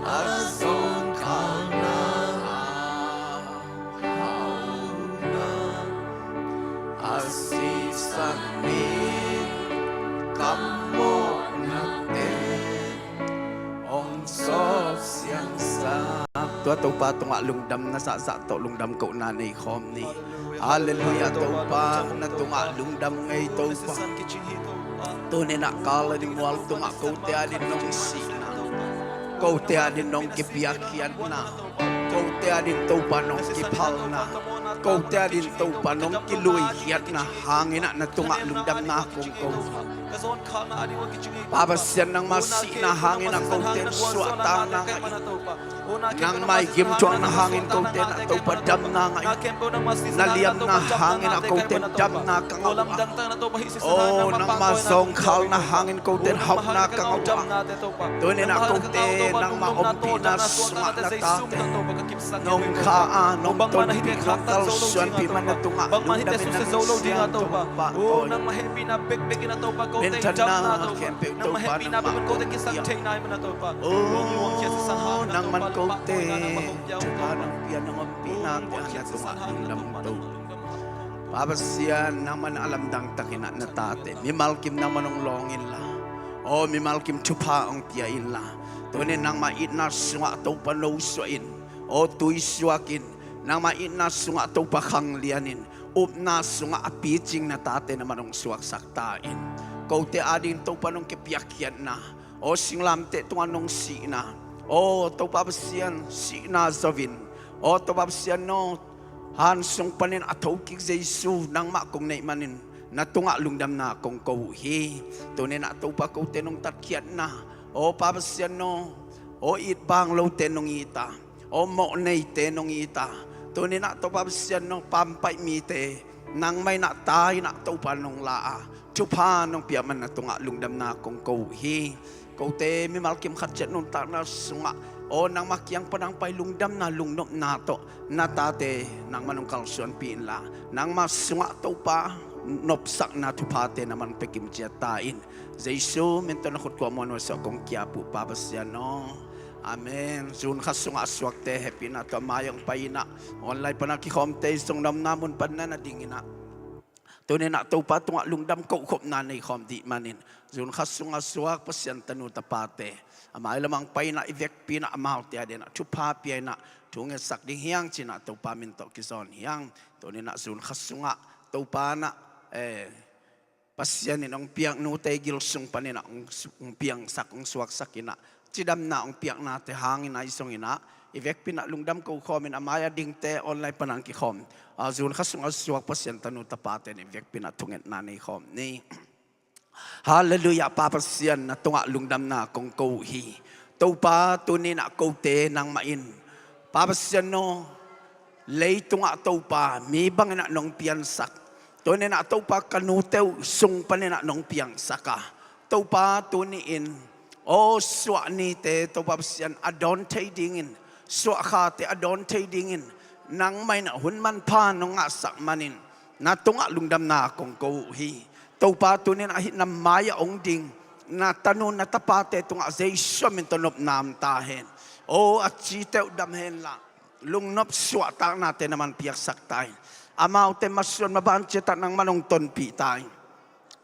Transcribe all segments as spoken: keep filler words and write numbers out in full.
A zawnkhalna, a hauhna, a sisan in, kammawhnate hong sawp siangsak. Tua Topa tungah lungdamna zahzah tawh lungdam kohna nei khawm ni. Halleluiah Topa, na tungah lungdam ngei Topa. Tuni-in ah kal a ding mual tungah kote adingin nong sihna, kote adingin nong kipiakkhiatna, kote adingin Topa nong kiphalna, kote adingin Topa nong kiluikhiatna hangin ah na tungah lungdamna kong ko. Pa Pasian, nangma sihna hangin ah kote in suahtakna ngah in. Nangmah i gimthuakna hangin kote in ah Topa damna ngah in. Na liamna hangin ah kote in damna ka ngah uh a. O, nangma zawnkhalna hangin kote in hauhna ka ngah uh a. Tuni-in ah kote nangma ompihna sungah na tate nong kha a, nong tonpih, nong kalsuanpih man na tungah lungdam in na nong siang Topa. O, nangma hehpihna bekbek in ah Topa kote in damna, minthanna khempeuh Topa nangmah hong pia. O, nangman kote thupha nong pia, nong ompihna te a na tungah lungdam Topa. Pa Pasian, nangman a lamdang takin ah na tate mimal kim nangman hong lawng inla, o, mimal kim thupha hong pia inla, tuni-in nangma itna sungah Topa nosuah in, o, tuisuak in, nangma itna sungah Topa khanglian in, upna sungah a picing na tate nangman hong suaksak ta in. Kote adingin Topa nong kipiakkhiatna, o, singlamteh tungah nong sihna, o, Topa Pasian, sihna zo in, o, Topa Pasian aw, han sung panin a thokik Jesu nangmah kong neih manin na tungah lungdamna kong ko uh hi. Tuni-in ah Topa kote nong tatkhiatna, o, Pa Pasian aw, o, it bang lote nong it a, o, mawhneite nong it a, tuni-in ah Topa Pasian aw, pampaih mite nangmah in ah ta in ah Topa nong la a, thupha nong piak man na tungah lungdamna kong ko uh hi. Kote mimal kim khat ciat nuntakna sungah, o, nangma kiang pan hong pai lungdamna lungnopna tawh na tate nangman hong kalsuanpih inla, nangma sungah Topa nopsakna thuphate nangman pia kimciat ta in. Jesu min tawh na khut kuamah nuaisuah kong ki-ap uh Pa Pasian aw. Amen. June kha sungah a suakte hehpihna tawh a mai-ah hong pai in ah, online pan a kikhawmte zong na omna mun pan na na ding in ah, tuni-in ah Topa tungah lungdam kohkhopna nei khawm dih manin, June kha sungah a suak Pasian tanu tapate a mai lamah hong pai in ah i vekpi in ah amaute adingin ah thupha pia in ah thu ngetsak ding hi hang ci-in ah Topa min tawh kizawn hi hang. Tuni-in ah June kha sungah Topa in ah, eh, Pasian in hong piak nute gil sung panin ah hong su-, hong piangsak, hong suaksak in ah cidamna hong piaknate hangin ah ahi zongin ah i vekpi in ah lungdam kokhawm in, a mai-ah dingte online pan a hong kikhawm, a, June kha sungah a suak Pasian tanu tapate in i vekpi in ah thungetna nei khawm ni. Halleluiah, Pa Pasian, na tungah lungdamna kong ko uh hi. Topa, tuni-in ah kote nangmah in, Pa Pasian aw, leitungah Topa mi bangin ah nong piansak, tuni-in ah Topa ka nute uh sung panin ah nong piangsak a, Topa tuni-in, aw, suah nite Topa Pasian a dawn thei dingin, suah khate a dawn thei dingin nangmah in ah hun manpha nong ngahsak manin na tungah lungdamna kong ko uh hi. Topa tuni-in ah hih na mai-ah hong ding na tanu na tapate tungah Jesu min tawh nopna om ta hen. Aw, a cite uh dam hen la, lungnop suahtaknate nangman piaksak ta in. Amaute masuan maban ciat ah nangman hong tonpih ta in.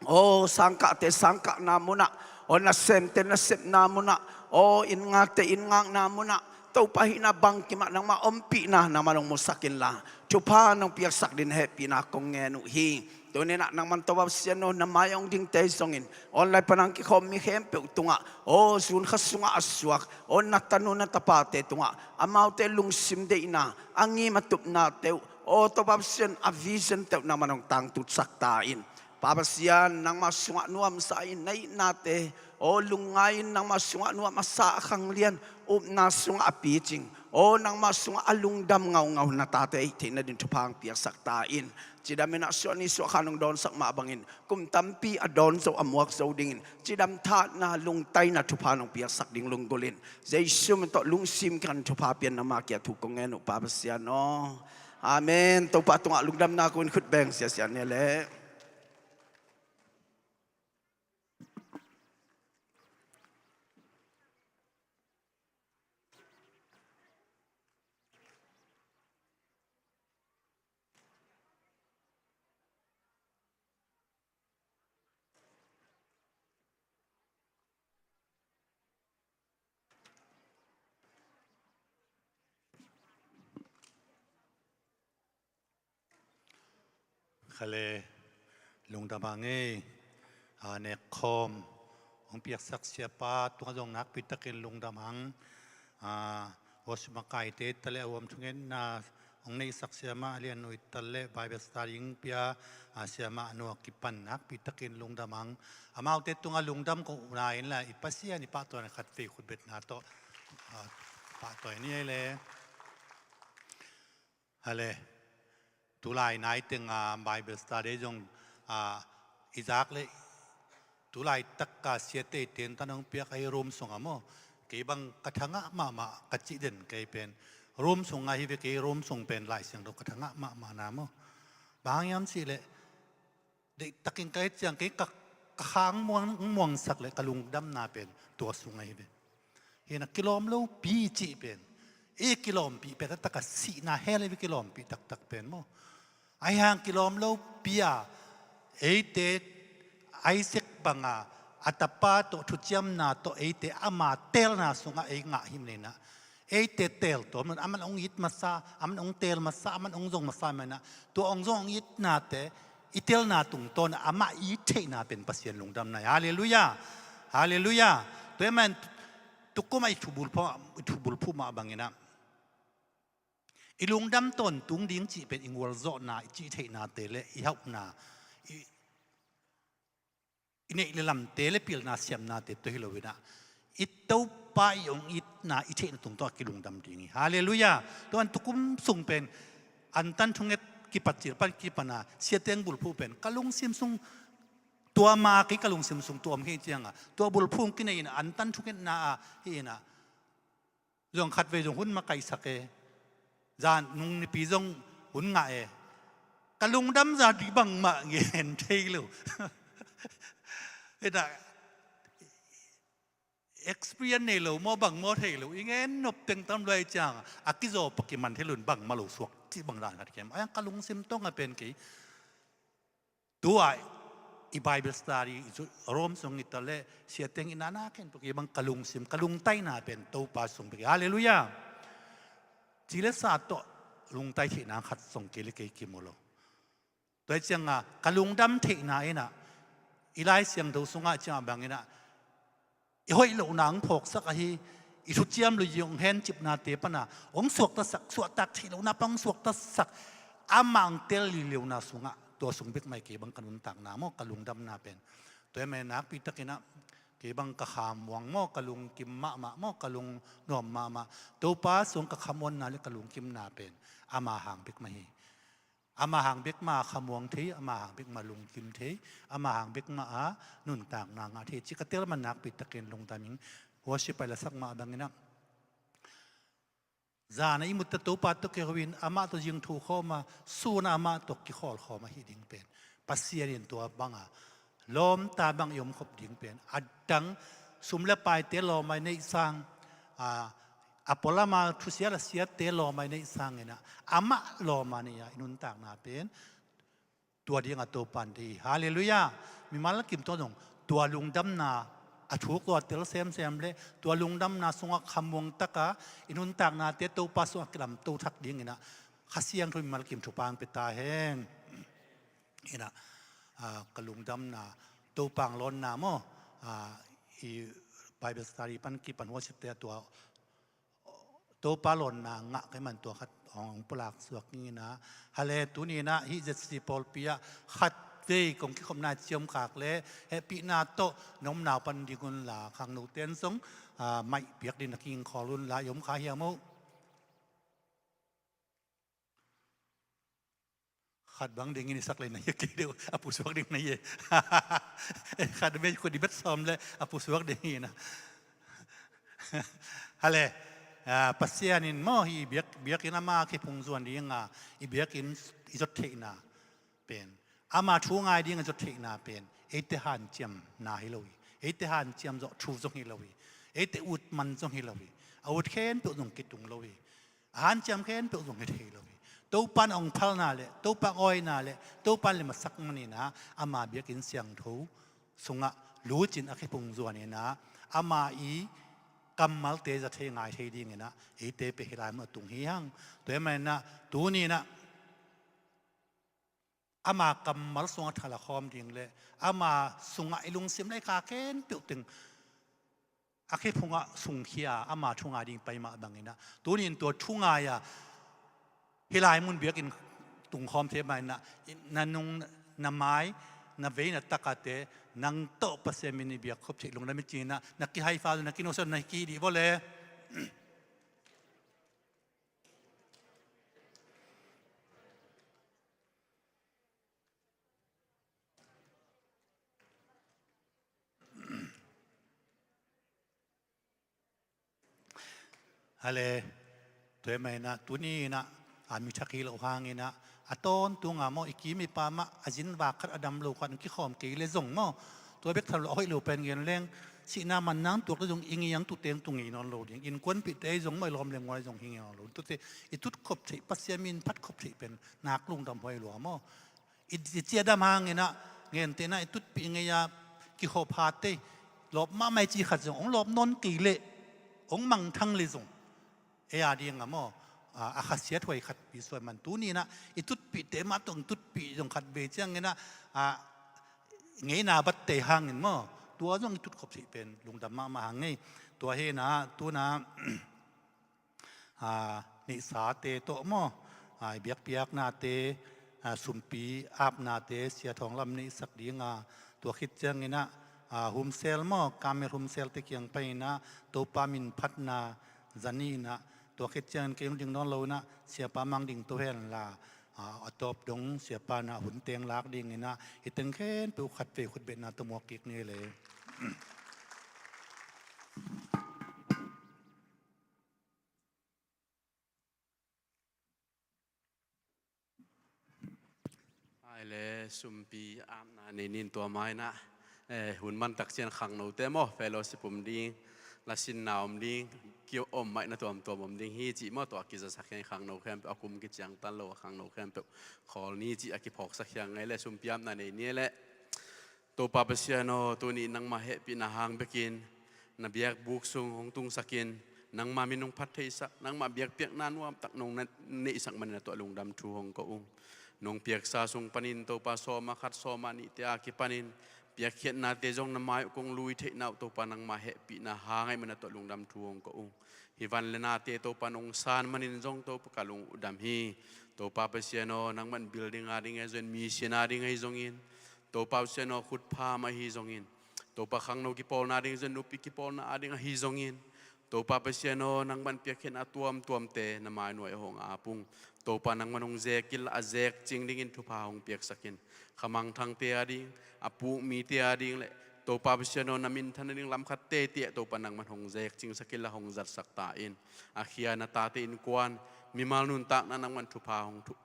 Aw, sangkahte sangkahna munah, aw, nasemte nasepna munah, aw, inn ngakte inn ngakna munah, Topa hih na bangkim ah nangmah ompihna nangman hong musak inla, thupha nong piaksak dingin hehpihna kong ngen uh hi. Tuni-in ah nangman Topa Pasian aw, na mai-ah hong dingte zongin online pan a hong kikhawm mi khempeuh tungah, aw, June kha sungah a suak, aw, na tanu na tapate tungah amaute lungsim deihna, a ngim a tupnate uh, aw, Topa Pasian, a vision-te uh nangman hong tangtutsak ta in. Pa Pasian, nangmah sungah nuamsa in na itnate, aw, lungngai in, nangmah sungah nuamsa a khanglian, upna sungah a picing, aw, nangmah sungah a lungdam ngaungau na tate a hih theihna dingin thupha hong piaksak ta in. Cidam in ah suah ni suah kha nong dawnsak mah bangin kum tampi a dawn zo a muak zo dingin cidam thahatna lungtaina thupha nong piaksak ding lunggulh in, Jesu min tawh lungsim kiang thupha pia in, nangmah kiang thu kong ngen uh Pa Pasian aw. Amen. Topa tungah lungdamna kong ko in, khut beng siasia ni leh. Ka le, lungdam hang ei. A, nekkhawm hong piaksak siapa tungah zong nakpi takin lungdam hang. A, worship makaite ta le a huam thungetna hong neihsak siamah Lian Nui ta le Bible study hong pia, a, siamah Nuak kipan nakpi takin lungdam hang. Amaute tungah lungdam kohna in la i Pasian i pahtawi khat vei khutbetna tawh, a, pahtawi ni ei le. A le, tulai nai teng a Bible study zong, a, i zak le tulai tak a siate i tentan hong piak ahi room sungah maw. Kei bang ka thangah mahmah ka cih den kei pen. Room sungah hi ve kei room sung pen Lai Siangtho ka thangah mahmah na maw. Bang hang hiam cih leh, deihtakin ka et ciang kei ka, ka khang muang, muangsak le ka lungdamna pen tua sung ahi ve. Hi na kilawm lopi cih pen, i kilawmpih pen taktak a sihna hell ahi ve kilawmpih taktak pen maw. Ahi hang kilawm lopi a eite Isaac banga a tapa tawh thuciamna tawh eite ama teelna sungah ei ngah hi maninah. Eite teel tawm nun, aman hong it masa, aman hong teel masa, aman hong zong masa maninah. Tua hong zong hong itnate, i teelna tungtawn amah i theihna pen Pasian lungdamna hi. Halleluiah. Halleluiah. Tua hi man tukum ah i thubulphuh, i thubulphuh mah banginah i lungdam tawntung ding cih pen i gualzawhna, i cih theihnate le i hauhna, i i neih le lamte le pilna siamnate tawh hi loinah, i Topa i hong itna i theihna tungtawn a kilungdam ding hi. Halleluiah. Tua an tukum sung pen antan thunget kipat cil pan kipana siate hong bulphuh pen ka lungsim sung tua ma kei ka lungsim sung tua om kei cianga tua bulphuh hong kinei inah antan thungetna a hi inah zong khatvei zong hun makaihsak e. Zan nung nipi zong hun ngah e. Ka lungdam za dih bangmah ngen thei lo. Hita experience nei lo maw bang maw thei lo i ngen nop teng tam luai ciang a kizaw pakiman thei lo in bangmah lo suak cih bang dan khat kem a ka lungsim tong a pen kei. Tua i Bible study i cu Rome sung i ta le siateng i nana ken pek i bang ka lungsim ka lungtaina pen Topa sung pek. Halleluiah. Ci le sa tawh lungtai theihna khat song kei le kei kimu lo. Tua i cianga ka lungdam theihna inah i Lai Siangtho sungah cianga banginah i hoih lohna hong phawksak ahi, i thuciam lui hong hencipnate pana hong suaktasak, suahtak theih lohna pan hong suaktasak, amah hong tel liuliuna sungah tua sung bek mai kei bang ka nuntakna maw ka lungdamna pen. Tua hi mah nakpi takinah kei bang ka khamuang maw ka lungkim mahmah maw ka lungnuam mahmah Topa sung ka khamuanna le ka lungkimna pen ama hang bek mah hi. Ama hang bek ma khamuang thei, ama hang bek ma lungkim thei, ama hang bek ma a nuntakna ngah thei ci ka tel man nakpi takin lungdam ing. Worship pai lasak mah banginah zan a i mutta Topa tawh kiho in amah tawh zingthu khawm a sun a amah tawh kikhawl khawm ahi ding pen Pasian in tua banga lawmta bang i omkhop ding pen a dang sum le paite lawm a i neih sang, a, a pualama thusia le siate lawm a i neih sanginah amah lawm a nei a i nuntakna pen tua dinga Topa in thei hi. Halleluiah. Mimal kim tawh zong tua lungdamna a thuk tua tel semsem le tua lungdamna sungah khamuang taka i nuntaknate Topa sungah kilamto thak dinginah Kha Siangtho mimal kim thupha hong pia ta hen. Inah, a, ka lungdamna Topa hong lawnna maw, a, i Bible study pan kipan huasipte a tua Topa lawnna ngah kei man tua khat hong pulak suak inginah. Hale tuninah hih Z C C pawlpi ah khatvei kong kikhopna ciamkhak le hehpihna tawh na omnau pan ding unla khangnote an zong, a, maih piak ding na kingkhawl unla i om kha hiam oh. Khat bang dingin i sak le na hi kei deuh a pusuak ding na hi. Khat bang khut i bet sawm le a pusuak ding hi na. Hale, a, Pasian in maw hi biak, biakinn ama kiphung zuan dinga i biakinn i zot theihna pen, ama thu ngai dinga zot theihna pen eite hanciamna hi lo hi. Eite hanciam zawh thu zong hi lo hi. Eite ut man zong hi lo hi. A ut khempeuh zong kitung lo hi. A hanciam khempeuh zong hi thei lo hi. Topa in a hong phalna le Topa in a awina le Topa in le masak maninah ama biakinn siangtho sungah lucin a kiphung zuaninah ama i kammalte za thei ngai thei dinginah eite pia hi lai mun a tung hi hang. Tua hi maninah tuninah ama kammal sungah thalakhawm ding le ama sungah i lungsim le i kha khempeuh teng a khephungah sungkhia ama thu ngai ding pai mah banginah, tuni in tua thu ngai-a hih lai mun biakinn tungkhawm thei mah inah, na nung, na mai, na vei, na takate nang tawh Pasian min i biak khop theih lungdam i cinah, na kihaifa, na kinusia, na kihih dih vawle. Ale, tua hi mah inah, tuni inah, a mi thak hi lo hanginah, a tawntunga maw, i kim i pam ah a zin vak khat, a dam lo khat, kikhawm kei le zong maw, tua bek tham lo a hoih lo pen gen leng, sihna man nang tuak le zong i ngiang tuteng tu ngei nawn lo ding, innkuanpihte zong maw, i lawm le nguai zong hi ngei nawn lo. Tuate i tut khop theih, Pasian min phat khop theih pen nak lungdam huai lua maw. I, i ciadam hanginah, gentehna i tutpih ngei-a kikhop hate, lawp mahmah i ci khat zong hong lawp nawn kei leh, hong mangthang le zong, ei a ding a maw, a, a khasiat huai khat pi suai man. Tuni inah i tutpihte mah tawh hong tutpih zong khat vei cianginah, a, ngeina batte hangin maw, tua zong i tut khop theih pen lungdam mahmah hang ngei. Tua hinah, tuna a, neihsate tawh maw, a, i biakpiaknate, a, sumpi apnate Sia Thawng Lam neihsak dinga, tua khit cianginah, a, Humsel maw, Kamel Humselte kiang paninah Topa min phatna zani inah, tua khit ciangin kei hong ding nawn lo inah, Siapa mang ding to henla, a, a tawp dong Siapa inah hun teng lak dinginah, hih teng khempeuh khatvei khutbetna tawh muak kik ni le. Ai le, sumpi apna nei nin tua mah inah, eh, hun man tak ciang khangnote maw, fellowship om ding, lasinna om ding, ki-om mah inah tuamtuam om ding hi cih maw, tua kizasak hi khangno khempeuh, a kum kiciangtan lo a khangno khempeuh khawl ni cih a kiphawksak hi a ngei le, sumpi apna nei ni le. Topa Pasian aw, tuni nangmah hehpihna hang bekin na biakbuk sung hong tungsakin, nangmah min hong phat theisak, nangmah biakpiakna nuamtak nong na neihsak manin na tuah lungdam thu hong ko ung. Nong piaksa sung panin Topa sawma khat sawma nihte a kipanin piakkhiatnate zong na mai uh kong lui theihna uh Topa nangmah hehpihna hang ahih manin na tuah lungdam thu hong ko ung. Hih van le nate Topa nong san manin zong Topa ka lung uh dam hi. Topa Pasian aw, nangmah in building a ding ahi zongin, mission a ding ahi zongin, Topa Pasian aw, khutpha mah ahi zongin, Topa khangno kipawlna a ding ahi zongin, nupi kipawlna a ding ahi zongin, Topa Pasian aw, nangmah in piakkhiatna tuamtuamte na mai nuai ah hong ap ung. Topa nangmah in hong zek inla a zek cing dingin thupha hong piaksak in. Khamangthangte a ding, a puk mite a ding le Topa Pasian aw, na minthan a ding lam khat teitei ah Topa nangmah in hong zek cingsak inla hong zatsak ta in. A khia na tate innkuan, mimal nuntakna nangmah in thupha hong thu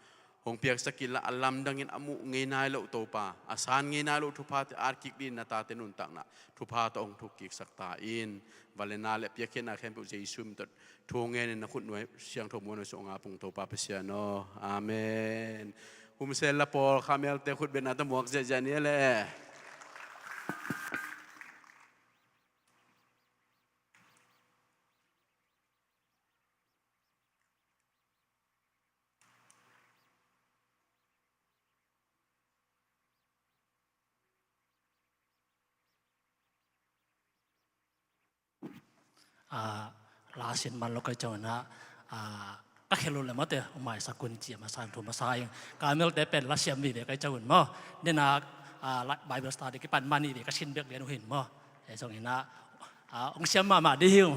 hong piaksak inla, a lamdangin a muh ngei nai loh Topa, a san ngei nai loh thuphate at kik dingin na tate nuntakna thupha tawh hong thukkiksak ta in. Van le na le piakkhiatna khempeuh Jesu min tawh thu hong ngenin na khut nuai siangtho muan nuai sung hong ap ung Topa Pasian aw. Amen. Humsel la pawl, Kamelte khutbetna tawh muak ziahziah ni le. A, la sin man lo kai cawna, a, ka khel lo le mate, maisak un ci a masa, thu masa ing. Kamelte pen la siam vive kai cawn maw. Nena, a, la, Bible study kipan mani ve ka sin bek lian uh hin maw. E zong hina, a, hong siam mahmah dih hi uh.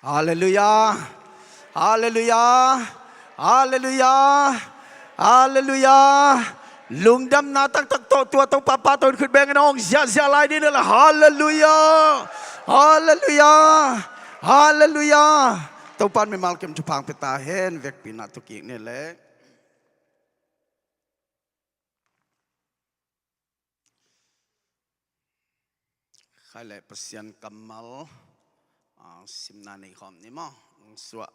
Halleluiah. Halleluiah. Halleluiah. Halleluiah. Lungdamna taktak tawh tua Topa pa tawh in khut bengin hong ziahziah lai ding hi leh. Halleluiah. Halleluiah. Halleluiah. Topa in mimal kim thupha hong pia ta hen. Vekpi-in ah thukik ni leh. Khai leh Pasian kammal, ah, simna nei khawm ni maw? Hong suah,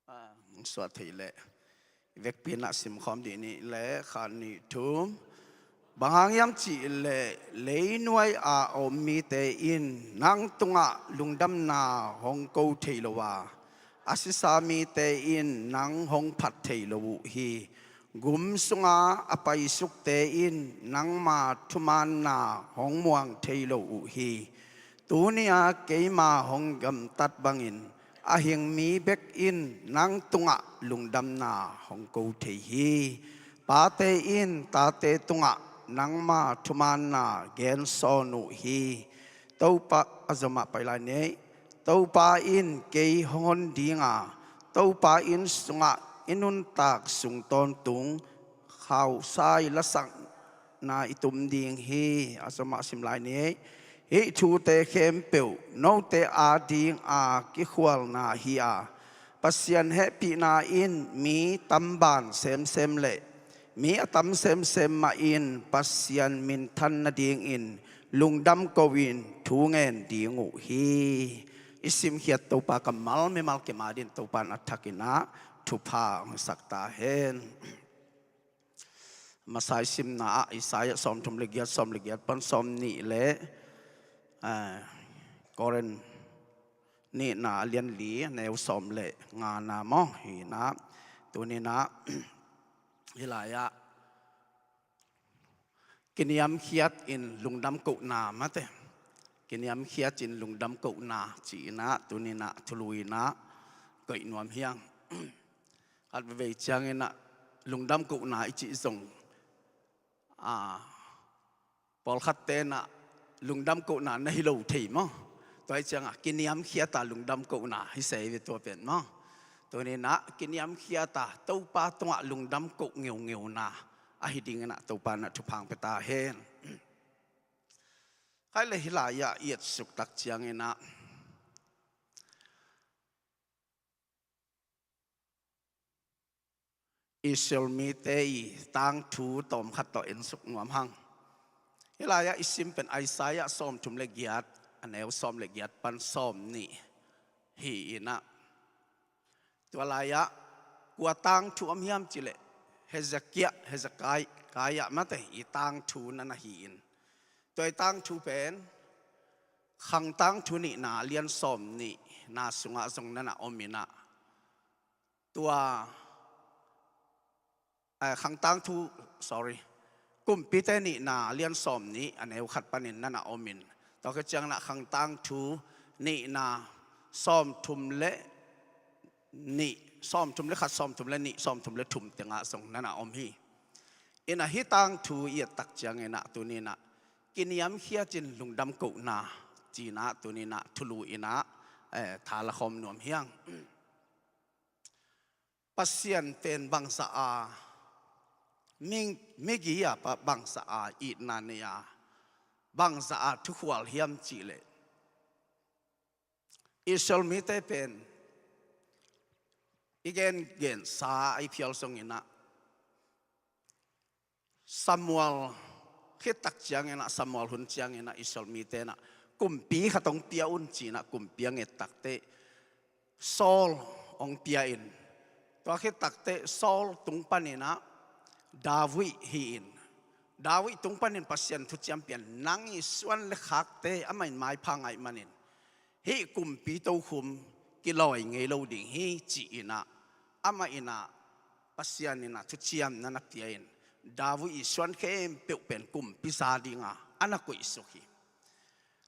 ah, hong suah thei leh. Vekpi-in ah sim khawm dih ni leh, khat, nih, thum. Bang hang hiam cih leh, leinuai a om mite in nang tungah lungdamna hong ko thei lo a, a sisa mite in nang hong phat thei lo uh hi. Gum sunga a paisukte in nangma thumaanna hong muang thei lo uh hi. Tuni-a keima hong gamtat bangin a hing mi bek in nang tungah lungdamna hong ko thei hi. Pate in tate tungah nangma thumaanna gensawn uh hi. Topa, a zom ah pai lai ni. Topa in kei hong hon ding a, Topa inn sungah i nuntak sung tawntung khausai lasakna i tum ding hi. A zom ah sim lai ni. Hih thute khempeuh note ading a kikhualna hi a, Pasian hehpihna in mi tamban semsem leh mi a tam semsem mah in Pasian minthan nadingin lungdam ko-in thu ngen ding uh hi. I simkhiat Topa kammal mimal kim adingin Topa in a thakin ah thupha hong sak ta hen. Masa i simna ah Isaiah sawmthum le giat, sawm le giat pan sawmnih le, eh, Korin nihna a lian li, a neu sawm le ngana maw, hi-in ah, tuni-in ah, hih lai-ah kiniamkhiat in lungdam kohna mate. Kiniamkhiat in lungdam kohna ci-in ah, tuni-in ah, thulu-in ah koih nuam hi hang. Khat veivei ciangin ah lungdam kohna i cih zong, a, pawlkhatte in ah lungdam kohna na hi lo thei maw? Tua ahih ciangah kiniamkhiat a lungdam kohna hi se ve tua pen maw? Tuni-in ah kiniamkhiat a Topa tungah lungdam koh ngeungeuna ahi dingin ah Topa in ah thupha hong pia ta hen. Khai leh hih lai-ah i etsuk tak ciangin ah Israel mite i tangthu tawmkhat tawh ensuk nuam hang. Hih lai-ah i sim pen Isaiah sawmthum le giat, a neu sawm le giat pan sawmnih hi-in ah, tua lai-ah kua tangthu om hiam cih leh Hezekiah, Hezekiah, Kaiah mate i tangthu na na hi-in, tua i tangthu pen Khang Tangthu nihna lian sawmnihna sungah zong na na om-in ah, tua, eh, Khang Tangthu, sorry, Kumpite nihna lian sawmnih a neu khat panin na na om-in, tua khit ciangin ah Khang Tangthu nihna sawmthum le nih, sawmthum le khat, sawmthum le nih, sawmthum le thum tengah zong na na om hi. In ah hih tangthu i et tak ciangin ah tuni-in ah kiniamkhiat in lungdam kohna ci-in ah tuni-in ah thulu-in ah, eh, tha la khawm nuam hi hang. Pasian pen bangzah a mi, migi a pa bangzah a itna nei a, bangzah a thukhual hiam cih leh, Israel mite pen i gengensa a i phial zongin ah, Samuel khit tak ciangin ah, Samuel hun ciangin ah Israel mite in ah kumpi khat hong pia un ci-in ah kumpi a nget tak teh Saul hong pia-in, tua khit tak teh Saul tung panin ah David hi-in, David tung panin Pasian thuciam pia-in, nang i suan le khakte amah in maipha ngah ahih manin hih kumpi tokhom kilawi ngei lo ding hi ci-in ah, amah in ah Pasian in ah thuciamna na pia-in, David i suan khempeuh pen kumpi za ding a, a na koihsuk hi.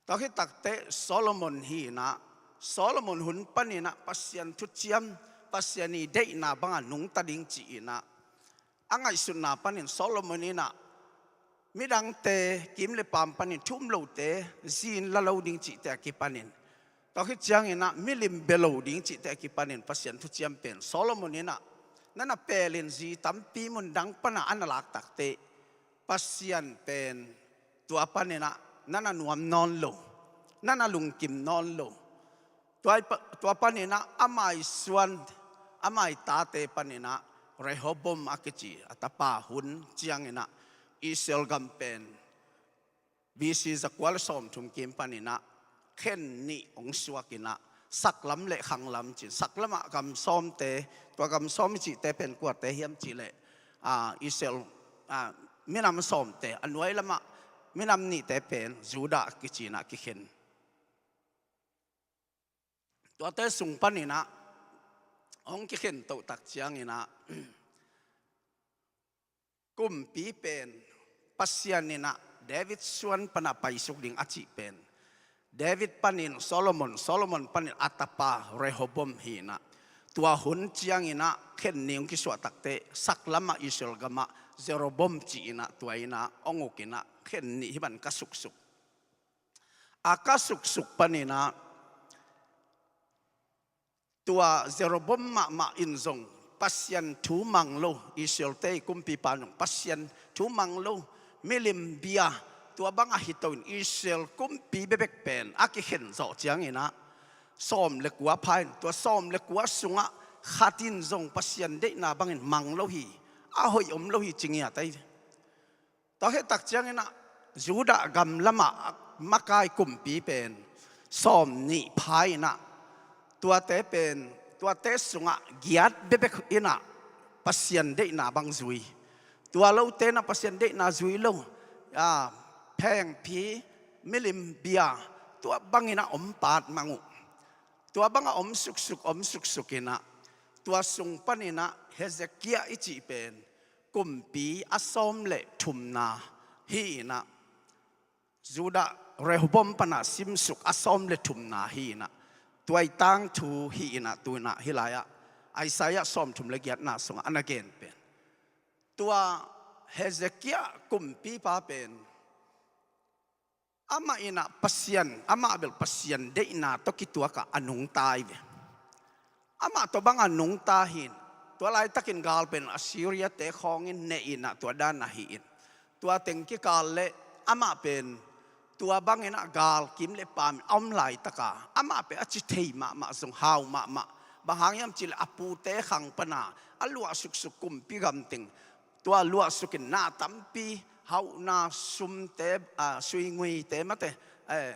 Tua khit tak teh Solomon hi-in ah, Solomon hun panin ah Pasian thuciam, Pasian i deihna bang a nungta ding ci-in ah, a ngaihsutna panin Solomon in ah midangte kim le paam panin thu um lote zin la lo ding cihte a kipanin Tua khit ciangin ah milim bia lo ding cihte a kipanin Pasian thuciam pen Solomon in ah, na na pelin zi tampi mun dang pan ah a na lak takteh Pasian pen tua panin ah na na nuam nawn lo, na na lungkim nawn lo. Tua i pa-, tua panin ah a maisuan, a maitate panin ah Rehoboam a kici a tapa hun ciangin ah Israel gam pen B C zakua le sawmthum kim panin ah khen nih hong suak in ah saklam le khanglam ci-in, saklam ah gam sawmte, tua gam sawm i cihte pen kuate hiam cih leh, ah, Israel, ah, minam sawmte, a nuai lam ah minam nihte pen Judah kici in ah kikhen. Tuate sung panin ah hong kikhen toh tak ciangin ah kumpi pen Pasian in ah David suan pan ah paisuk ding a cih pen David panin Solomon, Solomon panin a tapa Rehoboam hi in ah, tua hun ciangin ah khen nih hong kisuah takteh saklam ah Israel gam ah Jeroboam ci in ah tua in ah hong uk in ah khen nih hih bang ka suksuk. A ka suksuk panin ah tua Jeroboam mahmah in zong Pasian thu mang lo, Israel-te i kumpipa in zong Pasian thu mang lo, milim bia, tua bang ahi to in Israel kumpi bekbek pen a kikhen zawh ciangin ah sawm le kua pha in, tua sawm le kua sungah khat in zong Pasian deihna bangin mang lo hi, a hoih om lo hi ci ngiat ahi ve. Tua khit tak ciangin ah Judah gam lam ah makai kumpi pen sawm nih pha in ah, tuate pen, tuate sungah giat bekbek in ah Pasian deihna bang zui. Tua lote in ah Pasian deihna zui lo, a, phengphi, milim bia, tua bangin ah om pat mang uh. Tua bang ah om suksuk, om suksuk in ah tua sung panin ah Hezekiah i cih pen kumpi a sawm le thumna hi in ah, Judah Rehoboam pan ah simsuk a sawm le thumna hi in ah, tua i tangthu hi in ah, tu in ah hih lai ah Isaiah sawmthum le giatna sungah a na gen pen. Tua Hezekiah kumpipa pen amah in ah Pasian, amah bel Pasian deihna tawh kituak ah a nungta hi ve. Amah tua bang a nungta hi in, tua laitakin gal pen Assyria-te khawngin ne in ah tua dan ahi in, tua teng kikal leh amah pen tua bangin ah gal kim le pam a om laitak a, amah pen a ci thei mahmah zong hau mahmah. Bang hang hiam cih leh a pute khang pan a a luah suksuk kumpi gam teng tua luahsuk in na tampi, hauhna, sumte, a, suinguite mate, eh,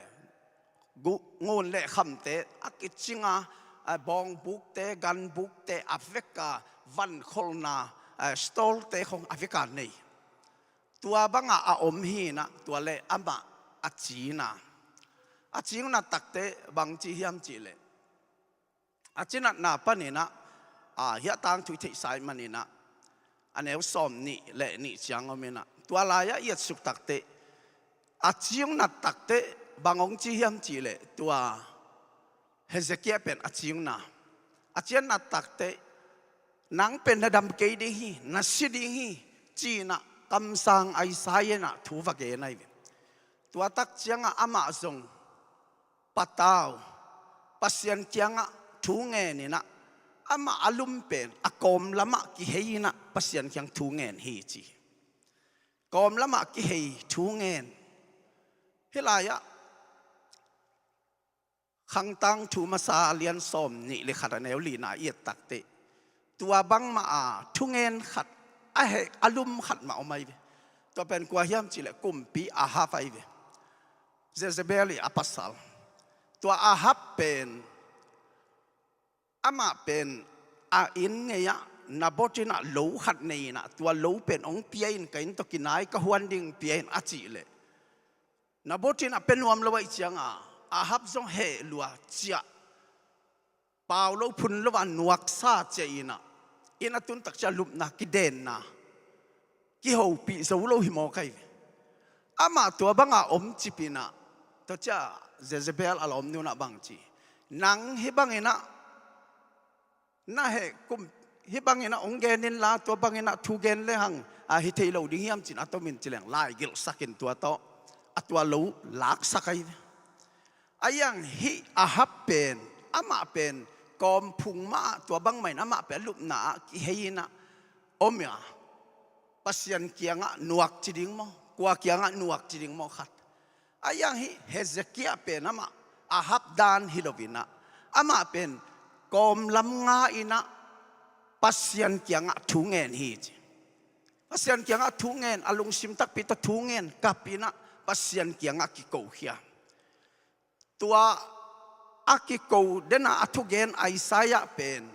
gu-, ngun le khamte a kicing a, eh, bawngbukte, ganbukte a vek a, vankholhna, eh, stall-te khawng a vek a nei. Tua bang ah a om hi in ah, tua leh amah a cina. A cina takteh bang ci hiam cih leh, a cinatna panin ah, a, hih a tangthu i theihsa ahih manin ah, a neu sawm nih le nih ciang om in ah, tua lai-ah i etsuk takteh, a cinat takteh bang hong ci hiam cih leh, tua Hezekiah pen a cinat, a cinat takteh, nang pen na dam kei ding hi, na si ding hi, ci in ah kamsang Isaiah in ah thu va gen ahi ve. Tua tak ciangah amah zong patau, Pasian kiangah thu ngen in ah, amah a lum pen a kawm lamah kihei in ah Pasian kiang thu ngen hi ci. Kawm lamah kihei thu ngen. Hih lai-ah Khangtang thu masa a lian sawm nih le khat a neu lina i et takteh, tua bangmah a thungen khat, a heh, a lum khat mah om ahi ve. Tua pen kua hiam cih leh kumpi Ahab ahi ve. Jezebel i a pasal. Tua Ahab pen, amah pen a inn ngei-ah Naboth in ah lo khat nei in ah, tua lo pen hong pia in, ka inn tawh kinai ka huan ding pia in a cih leh, Naboth in a pia nuam lo ahih ciangah Ahab zong heh lua ciah, pau lo phun lo a nuaksa ciah in ah, inn a tun tak ciah lupna, kidenna, kihopih zo lo hi mawk ahi ve. Amah tua banga om cip in ah, tua ciah Jezebel a lawmnu in ah bang ci, nang hih bangin ah na heh kum, hih bangin ah hong gen inla, tua bangin ah thu gen lehang a hi thei lo ding hiam ci in a tom in ci leng, laigelhsak in tua tawh a tua lo laksak ahi ve. A iang hih Ahab pen, amah pen kawmphung mah ah tua bangmah in amah pen a lupna ah kihei in ah om a, Pasian kiangah nuak ci ding maw, kua kiangah nuak ci ding maw khat. A iang hih Hezekiah pen amah Ahab dan hi lo in ah, amah pen kawmlam nga in ah Pasian kiangah thu ngen hi ci. Pasian kiangah thu ngen, a lungsim takpi tawh thu ngen, kap in ah Pasian kiangah kikokhia. Tua a kiko den a a thugen Isaiah pen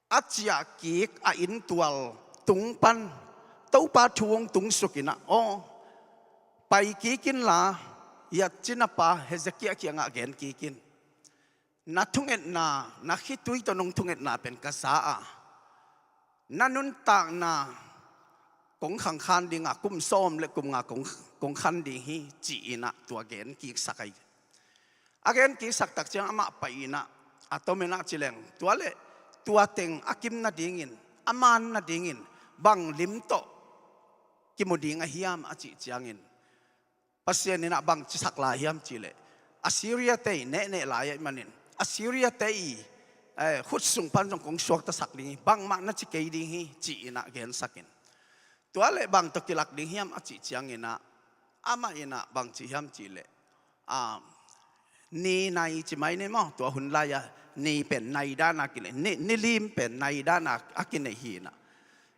a ciah kik a inntual tung pan Topa thu hong tung suk in ah, aw, pai kik inla, hiah ci-in a pa Hezekiah kiangah gen kik in. Na thungetna, na khitui tawh nong thungetna pen ka za a, na nuntakna kong khangkhan ding a, kum sawm le kum nga kong, kong khan ding hi, ci-in ah tua gen kiksak ahi. A gen kiksak tak ciang amah pai in ah, a tom in ah ci leng, tua leh tua teng a kim nadingin, a man nadingin bang lim tawh kimu ding a hiam a cih ciangin, Pasian in ah bang cisak lai hiam cih leh, Assyria-te i nehneh lai ahih manin, Assyria-te i, eh, khut sung pan zong kong suaktasak ding hi, bangmah na ci kei ding hi, ci-in ah gensak in. Tua leh bang tawh kilak ding hiam a cih ciangin ah, amah in ah bang ci hiam cih leh, ah, ni nai ci mai ni maw, tua hun lai-a ni pen nai dan a kinei, ni, ni lim pen nai dan a kinei hi in ah.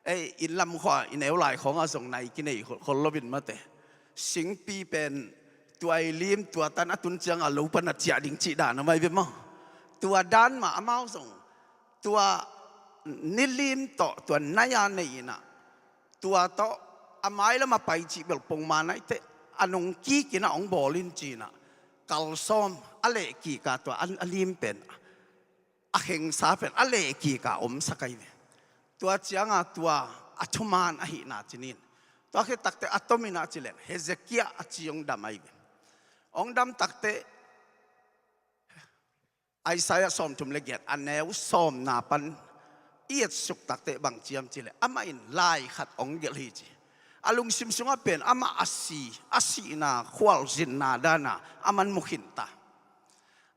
Ei, inn lam khua i neu lai khawng ah zong nai kinei khol, khol lo in mate. Singpi pen tua i lim, tua tan a tun ciang a lo pan a ciah ding cih dan a mai ve maw. Tua dan mah amau zong tua ni lim tawh tua nai a nei in ah, tua tawh a mailam a pai cih bel pongman ahih teh, a nung kik in ah hong bawl in ci-in ah, kal sawm a leh kik a, tua a, a lim pen, a khengsa pen a leh kik a omsak ahi ve. Tua ciang a tua a thuman ahihna ci-in, tua khit tak teh a tom in ah ci leng Hezekiah a ci hong dam ahi ve. Hong dam tak teh Isaiah sawmthum le giat a neu sawmna pan i etsuk tak teh bang ci hiam cih leh, amah in lai khat hong gelh hi ci. A lungsim sungah pen amah a si, a sihna khualzinna dan a aman mu khin ta.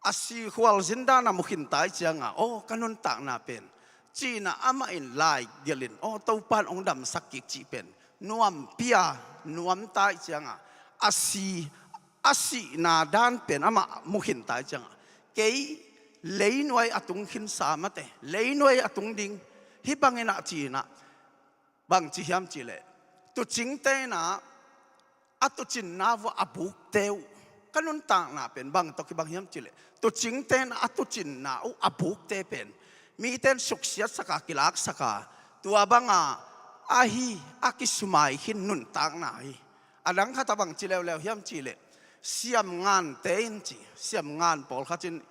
A si khualzin dan a mu khin ta ahih ciang a, aw, ka nuntakna pen, ci-in ah amah in lai gelh in, aw, Topa in hong damsak kik cih pen nuampi a nuam ta ahih ciang a, a si, a sihna dan pen amah mu khin ta ahih ciang a, kei leinuai a tung khinsa mate, leinuai a tung ding, hih bang in ah ci-in ah, bang ci hiam cih leh, tuucingte in ah a tuucinna uh a bukte uh, ka nuntakna pen bang tawh kibang hiam cih leh, tuucingte in ah a tuucinna uh a bukte pen mite in suksiatsak a, kilaksak a, tua bang a ahi a kisumai khin nuntakna hi. A dang khat ah bang ci leuleu hiam cih leh, siamngante in ci, siamngan pawlkhat in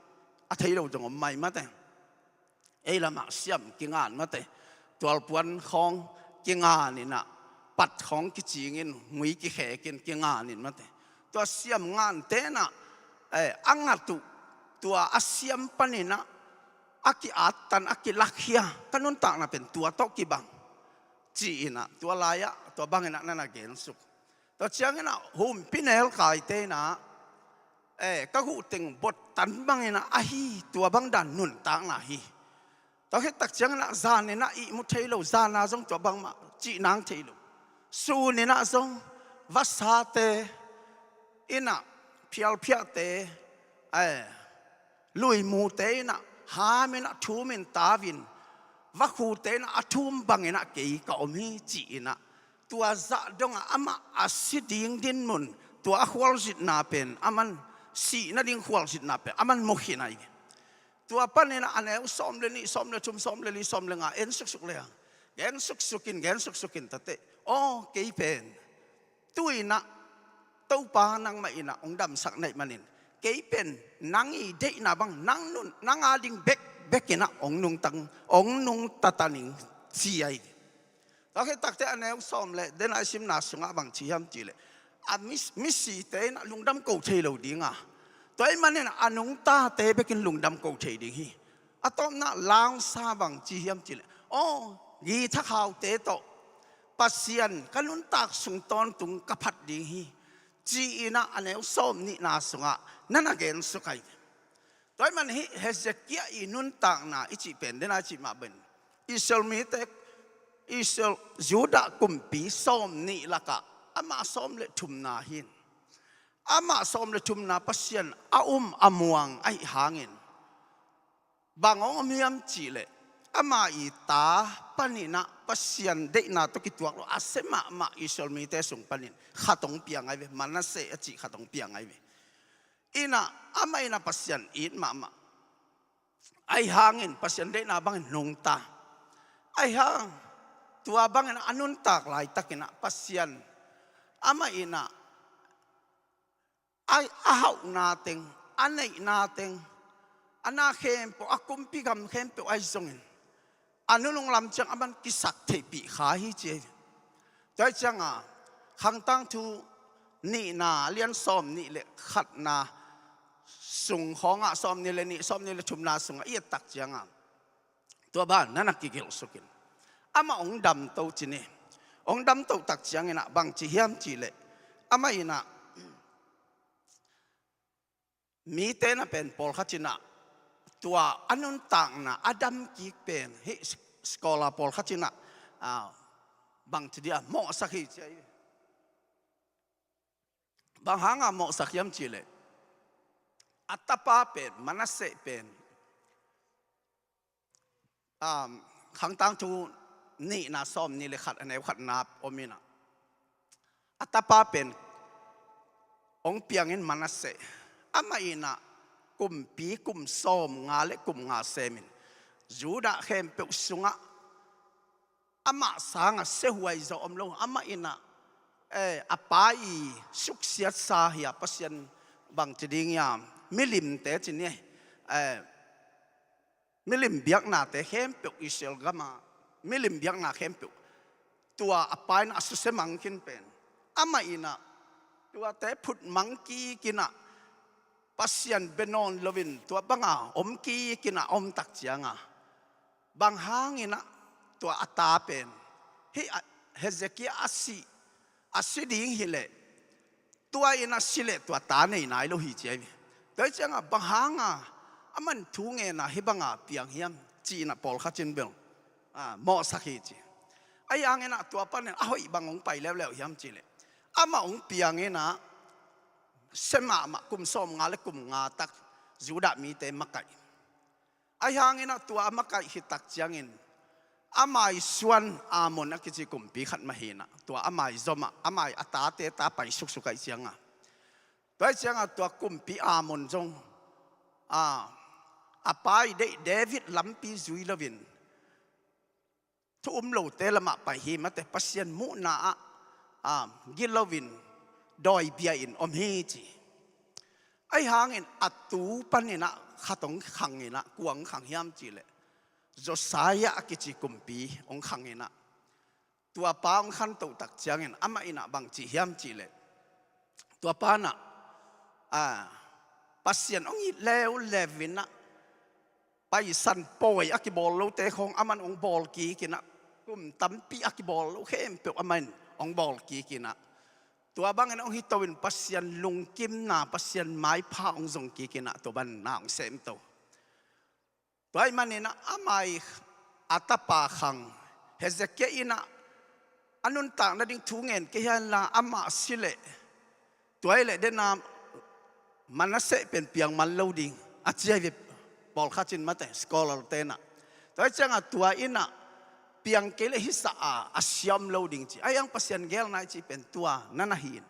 a thei lo zong om mai mate. Ei lam ah siam kingan mate, tualpuan khawng kingan in ah, pat khawng kicing in, ngui kikhek in kingan in mate. Tua siamngante in ah, eh, a ngat uh, tua a siam pan in ah a ki-attan, a kilakhia, ka nuntakna pen tua tawh kibang, ci-in ah, tua lai-ah tua bang in ah na na gensuk. Tua ciang in ah humpinelkaite in ah, eh, ka guh teng bottan bang in ah ahi, tua bang dan nuntakna hi. Tua khit tak ciang in ah zan in ah ihmu thei lo, zan a zong tua bangmah cih nang thei lo. Sun in ah zong vasate in ah, phialphiahte, eh, luimute in ah ham in ah thum in tau in, vakhute in ah a thum bang in ah kei ka om hi, ci-in ah tua zah dong a amah a si ding dinmun, tua a khualzinna pen, aman sih nading khualzinna pen aman mu khin ahi ve. Tua pan in ah a neu sawm le nih, sawm le thum, sawm le li, sawm le nga en suksuk leng, gen suksuk in, gen suksuk in ta teh, aw, kei pen tu-in ah Topa nangmah in ah hong damsak na hih manin, kei pen nang i deihna bang, nang nun, nang a ding bekbek in ah hong nungta, hong nungta ta ning, ci ahi ve. Tua khit tak teh a neu sawm le, den a i simna sungah bang ci hiam cih leh, a mi, misite in ah lungdam ko thei lo ding a, tua ahih manin a nungtate bek in lungdam ko thei ding hi. A tawpna Lausa bang ci hiam cih leh, aw, githakhau te tawh, Pasian ka nuntak sung tawntung ka phat ding hi, ci-in ah a neu sawm nihna sungah na na gen suk hi. Tua ahih manin hih Hezekiah i nuntakna i cih pen, den a i cih mah bangin Israel mite, Israel, Judah kumpi sawm nih lakah amah sawm le thumna hi. Amah sawm le thumna Pasian a um a muang ahih hangin bang hong om hiam cih leh, ama i ta panin ah Pasian deihna tawh kituak lo a sia mahmah Israel mite sung panin khat hong piang ahi ve, Manasseh a cih khat hong piang ahi ve. In ah amah in ah Pasian it mahmah. Ahih hangin Pasian deihna bangin nungta. Ahih hang tua bangin a nuntak laitakin ah Pasian amah in ah a, a hauhna teng, a neihna teng, a na khempeuh, a kumpi gam khempeuh ahi zongin a nunung lam ciang aman kisaktheihpih kha hi ci hi. Tua hi ciangah Khangtangthu nihna lian sawm nih le khatna sung khawngah sawm nih le nih, sawm nih le thumna sungah i et tak ciangah tua bang na na kigelh suk in. Amah hong damto ci ni. Hong damto tak ciangin ah bang ci hiam cih leh, amah in ah mite na pen pawlkhat in ah tua a nuntakna a dam kik pen hih scholar pawlkhat in ah, ah, bang ci dia mawhsak hi ci hi. Bang hanga mawhsak hiam cih leh, a tapa pen, Manasseh pen, um, Khangtangthu nihna sawm nih le khat a neu khatna om in ah, a tapa pen hong piang in Manasseh, amah in ah kumpi kum sawm nga le kum nga semin Judah khempeuh sungah amah sangah siahuai zaw om lo, amah in ah, eh, a pa i suksiatsa hi a, Pasian bang ci ding hiam, milimte ci ni, eh, milim biaknate khempeuh, Israel gama milim biakna khempeuh tua a pa in ah a susia mang khin pen, amah in ah tuate phut mang kik in ah Pasian bia nawn loin tua banga om kik in ah a om tak ciangah, bang hangin ah tua a ta pen, hih a, Hezekiah a si, a si ding hi leh, tua in ah si leh tua ta nei nai lo hi ci hi. Tua hi ciangah bang hanga aman thu ngen a hih banga piang hiam ci-in ah pawlkhat in bel, ah, mawhsak hi ci. Ahih hangin ah tua panin a hoih bang hong pai leuleu hiam cih leh, amah hong piang in ah sia mahmah kum sawm nga le kum nga tak Judah mite makaih. Ahih hangin ah tua a makaih khit tak ciangin, a mai suan Amon a kici kumpi khat mah hi in ah, tua a mai zomah, a mai a tate ta pai suksuk ahih ciangah, tua ahih ciangah tua kumpi Amon zong, a, a pa i deih David lampi zui loin thu um lote lamah pai hi mate, Pasian muhna ah, ah, gilo in dawi bia in om hi ci. Ahih hangin a tu panin ah khat hong khang in ah, kua hong khang hiam cih leh, Josiah a kici kumpi hong khang in ah, tua pa hong khantoh tak ciangin amah in ah bang ci hiam cih leh, tua pa in ah, ah, Pasian hong it leuleu in ah, Paisan pawi a kibawl lote khawng aman hong bawl kik in ah, kum tampi a kibawl lo khempeuh aman hong bawl kik in ah, tua bangin hong hi to in Pasian lungkimna, Pasian maipha hong zong kik in ah, tua bangin na hong sem to. Tua ahih manin ah a mai a tapa khang Hezekiah in ah a nuntak nading thu ngen kei hen la, amah si leh, tua hi leh den a Manasseh pen piang man lo ding a ci hi ve, pawlkhat in mate, scholar te in ah. Tua hi ciangah tua in ah piang kei leh hisa a, a sia om lo ding ci. Ahih hang Pasian geelna i cih pen tua na na hi in,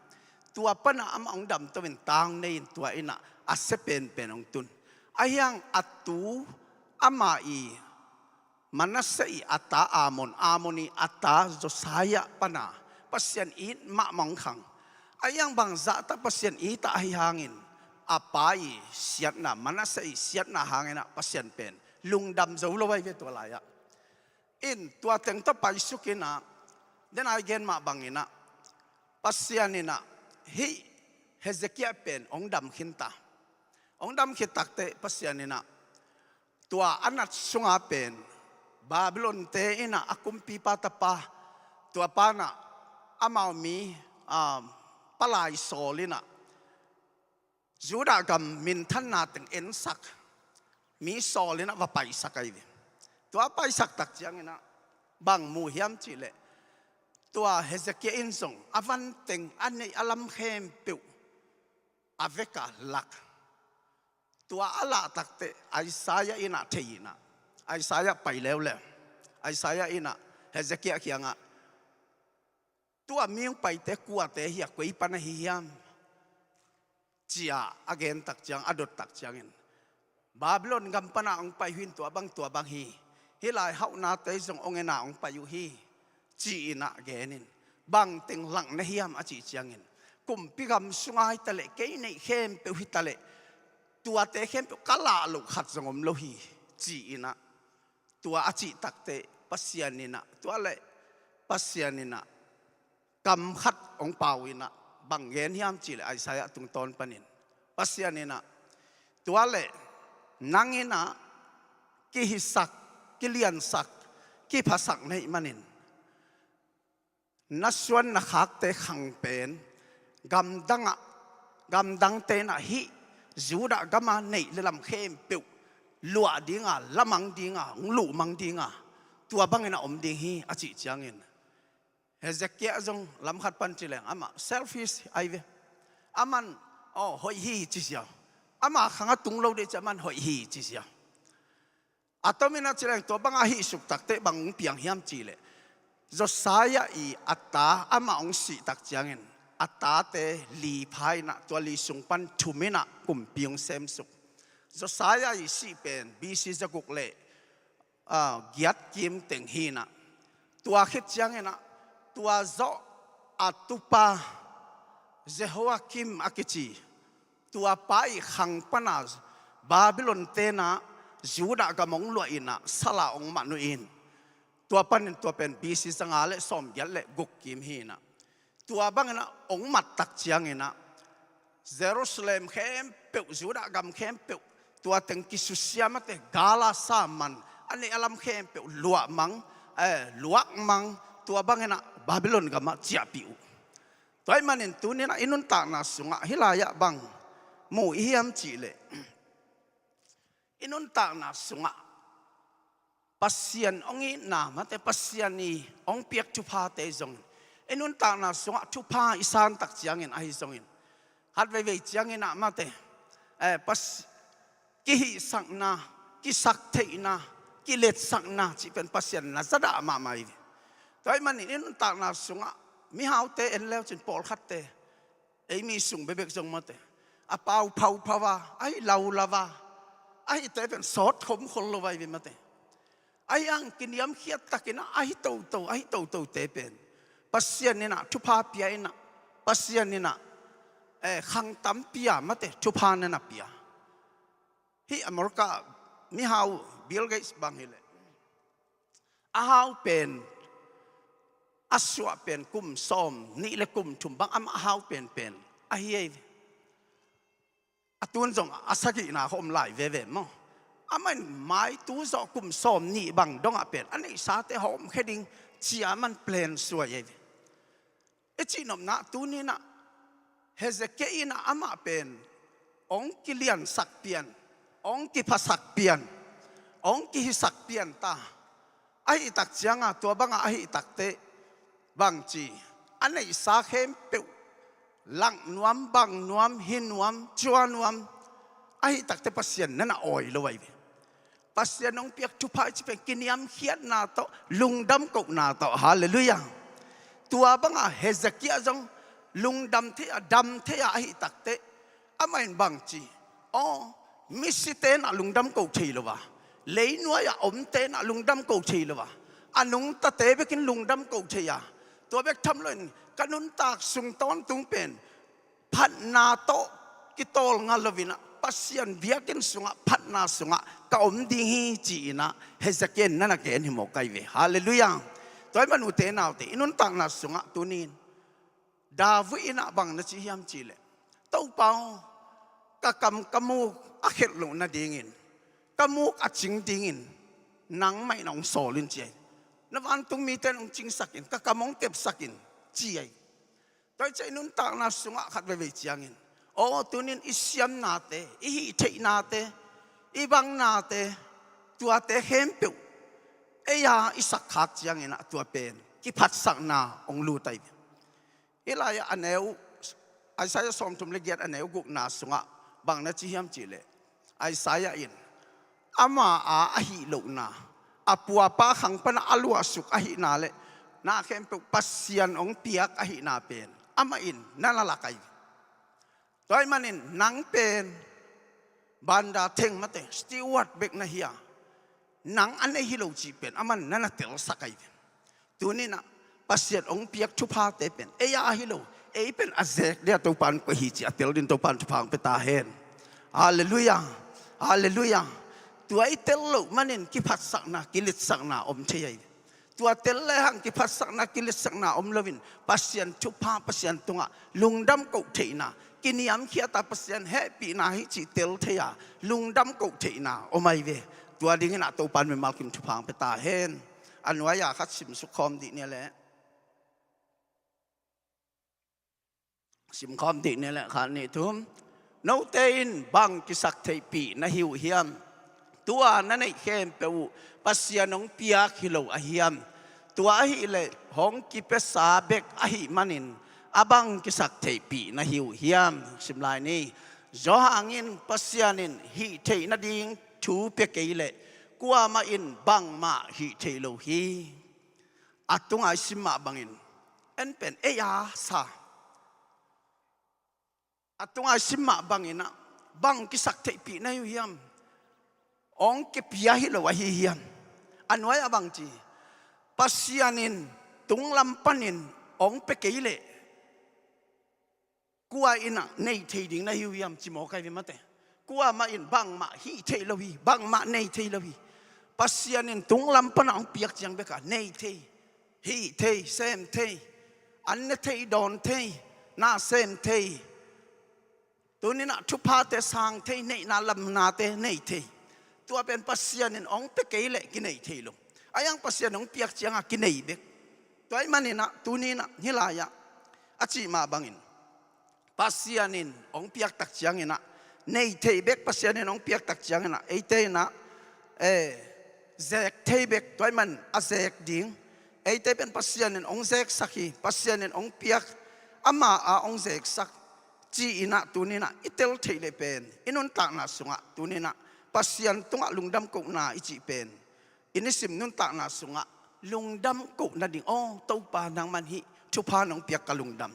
tua pan ah amah hong damto in tang nei in, tua in ah a sia penpen hong tun. Ahih hang a tu, amah i Manasseh i a ta Amon, Amon i a ta Josiah pan a Pasian it mahmah hong khang. Ahih hang bangzah tak Pasian it a ahih hangin, a pa i siatna, Manasseh i siatna hangin ah Pasian pen lungdam zo lo ahi ve tua lai-ah. In tua teng tawh paisuk in ah, den a i gen mah bangin ah, Pasian in ah hih Hezekiah pen hong dam khin ta. Hong dam khit takteh Pasian in ah tua a nat sunga pen Babylon te in ah a kumpipa tapa, tua pa in ah amau mi, um, palai sawl in ah, Judah gam minthanna teng ensak, mi sawl in ah va paisak ahi ve. Tua paisak tak ciangin ah bang mu hiam cih leh, tua Hezekiah in zong a van teng a neih a lam khempeuh a vek a lak. Tua a lah tak teh Isaiah in ah thei in ah, Isaiah pai leuleu, Isaiah in ah Hezekiah kiangah, "Tua mi hong paite kuate hi a, koi pan ahi hiam?" ci-a a gen tak ciang, a dot tak ciangin, "Babylon gam pan a hong pai uh hi in, tua bang tua bang hi. Hih lai hauhnate zong hong en a hong pai uh hi," ci-in ah gen in, "Bang teng langh na hiam?" a cih ciangin, "Kumpi gam sung a hi ta leh, kei neih khempeuh hi ta leh, tuate khempeuh ka lah loh khat zong om lo hi," ci-in ah, tua a cih tak teh Pasian in ah, tua leh Pasian in ah kam khat hong pau in ah, bang gen hiam cih leh Isaiah tungtawn panin, Pasian in ah, "Tua leh nang in ah kihisak, kiliansak, kiphasak na hih manin, na suan na khakte khang pen, gamdang ah, gamdangte in ah hih Judah gam a neih le lam khempeuh luah ding a, lamang ding a, hong luhmang ding a, tua bangin a om ding hi," a cih ciangin, Hezekiah zong lam khat pan ci leng, amah selfish ahi ve. Aman, "Aw, hoih hi," ci ziau. Ama khang a tung lo ding ci, aman, "Hoih hi," ci ziau. A tomin a ci leng, tua bang a hih suk tak teh bang hong piang hiam cih leh, Josiah i a ta amah hong sih tak ciangin, a tate li pha in ah, tua li sung pan thum in ah kumpi hong semsuk. Josiah i sih pen B C za guk le, ah, giat kim teng hi in ah, tua khit ciangin ah, tua zawh a tupa Jehoiakim a kici, tua pa i khang pan a Babylon ten ah Judah gam hong luah in ah, sal a hong man uh in, tua panin tua pen B C za nga le sawm giat le guk kim hi in ah, tua bangin ah hong mat tak ciangin ah, Jerusalem khempeuh, Judah gam khempeuh, tua teng kisusia, mate, gal a sa man, a neih a lam khempeuh luahmang, eh, luakmang, tua bangin ah Babylon gam ah ciahpih uh. Tua ahih manin tuni in ah i nuntakna sungah hih lai ah bang mu i hiam cih leh, i nuntakna sungah Pasian hong itna, mate, Pasian i hong piak thuphate zongin, i nuntakna sungah thupha i san tak ciangin ahi zongin, khat veivei ciangin ah, mate, eh, pas-, kihihsakna, kisaktheihna, kiletsakna cih pen Pasian na zadah mahmah hi. Tua ahih manin i nuntakna sungah mihaute en leu cin, pawlkhatte, ei mi sung bekbek zong, mate, a pau phauphau a, ahi laulau a, ahite pen sawt khomkhol lo ahi ve, mate. Ahi hang kiniamkhiat takin ah ahi toto, ahi totote pen Pasian in ah thupha pia in ah, Pasian in ah, eh, khang tampi a, mate, thupha na na pia. Hih America mihau Bill Gates bang hi leh, a hau pen, a suah pen kum sawm nih le kum thum bang, amah a hau penpen ahi ei. A tun zong a sagihna khawm lai veve maw. Amah in mai tu zawh kum sawm nih bang dongah pen a neihsate hawmkhia ding ci-a aman plan suai ei. I cihnopna tuni in ah, Hezekiah in ah amah pen hong kiliansak pian, hong kiphasak pian, hong kihisak pian ta. Ahih tak ciangah, tua bangah ahih tak teh bangci, a neihsa khempeuh, langh nuam, bang nuam, hi nuam, cua nuam, ahih tak teh Pasian na na awi lo ahi ve. Pasian hong piak thupha i cih pen kiniamkhiatna tawh, lungdam kohna tawh. Halleluiah. Tua bangah Hezekiah zong lungdam thei a, dam thei a, ahih tak teh amah in bangci, aw, misite in ah lungdam ko thei lo a, leinuai a omte in ah lungdam ko thei lo a, a nungtate bekin lungdam ko thei a, tua bek tham loin ka nuntak sung tawntung pen phatna tawh kitawlnga lo in ah, Pasian biakinn sungah, phatna sungah ka om ding hi, ci-in ah Hezekiah in na na gen hi mawk ahi ve. Halleluiah. Tua ahih man ute naute, i nuntakna sungah tuni in David in ah bang na ci hiam cih leh, Topa aw, ka kam ka muk a khelh loh nadingin, ka muk a cing dingin nangmah in hong sawl in, ci ahi. Na vantung mite in hong cingsak in, ka kam hong kepsak in, ci ahi. Tua i ciah i nuntakna sungah khat veivei ciangin, aw, tunin i siamnate, i hih theihnate, i bangnate, tuate khempeuh ei-a i sakkhak ciangin ah tua pen kiphatsakna hong lut ahi ve. Hih lai-ah a neu, Isaiah sawmthum le giat a neu gukna sungah bang na ci hiam cihleh, Isaiah in ama a ahih lohna, a pu a pa khang panah a luahsuk ahihna le na khempeuh Pasian hong piak ahihna pen amah in na na lak ahi ve. Tua ahih manin nang pen banda theng mate, steward bek na hi a, nang a nei hi lo cih pen aman na na telsak ahi ve. Tuninah Pasian hong piak thuphate pen ei a hi lo, ei pen a zek dia Topan koih hi ci a tel din Topan thupha hong pia ta hen. Halleluiah. Halleluiah. Tua i tel loh manin kiphatsakna, kilitsakna om thei ahi ve. Tua tel lehang kiphatsakna, kilitsakna om loin Pasian thupha, Pasian tungah lungdam koh theihna, kiniamkhiat a Pasian hehpihna hi cih tel thei a lungdam koh theihna om ahi ve. Tua dinginah Topan mimal kim thupha hong pia ta hen. A nuai-a khat simsuk khawm dih ni leh. Simkhawm dih ni leh, khat, nih, thum. Note in bang kisak theihpih na hi uh hiam? Tua na neih khempeuh uh Pasian hong piak hi lo a hiam? Tua ahileh hong kipiasa bek ahih manin a bang kisak theihpih na hi uh hiam? Sim lai ni. Johan in Pasian in hih theih nading thu pia kei leh kuamah in bangmah hih thei lo hi. A tunga i sim mah bangin, en pen ei a sa. A tunga i sim mah banginah bang kisak theihpih na hi uh hiam? Hong kipia hi lo ahi hiam? A nuai-ah bang ci? Pasian in tunglam panin hong pia kei leh kua innah nei thei ding na hi uh hiam ci mawk ahi ve mate. Kuamah in bangmah hih thei lo hi, bangmah nei thei lo hi. Pasian in tunglam panah hong piak ciang bekah nei thei, hih thei, sem thei, an ne thei, dawn thei, na sem thei. Tuninah thuphate sang thei, neihna lamnate nei thei. Tua pen Pasian in hong pia kei leh kinei thei lo. A hiang Pasian hong piak ciangah kinei bek. Tua ahih maninah tuninah hih lai-ah a cih mah bangin Pasian in hong piak tak cianginah, nei thei bek Pasian in hong piak tak cianginah eite innah, eh, zek thei bek, tua ahih man a zek ding. Eite pen Pasian in hong zeksak hi, Pasian in hong piak, ama a hong zeksak ci-inah tuninah i tel theih leh pen i nuntakna sungah tuninah Pasian tungah lungdam kohna i cih pen i nisim nuntakna sungah lungdam koh nading, aw Topa nangman hih thupha nong piak ka lungdam.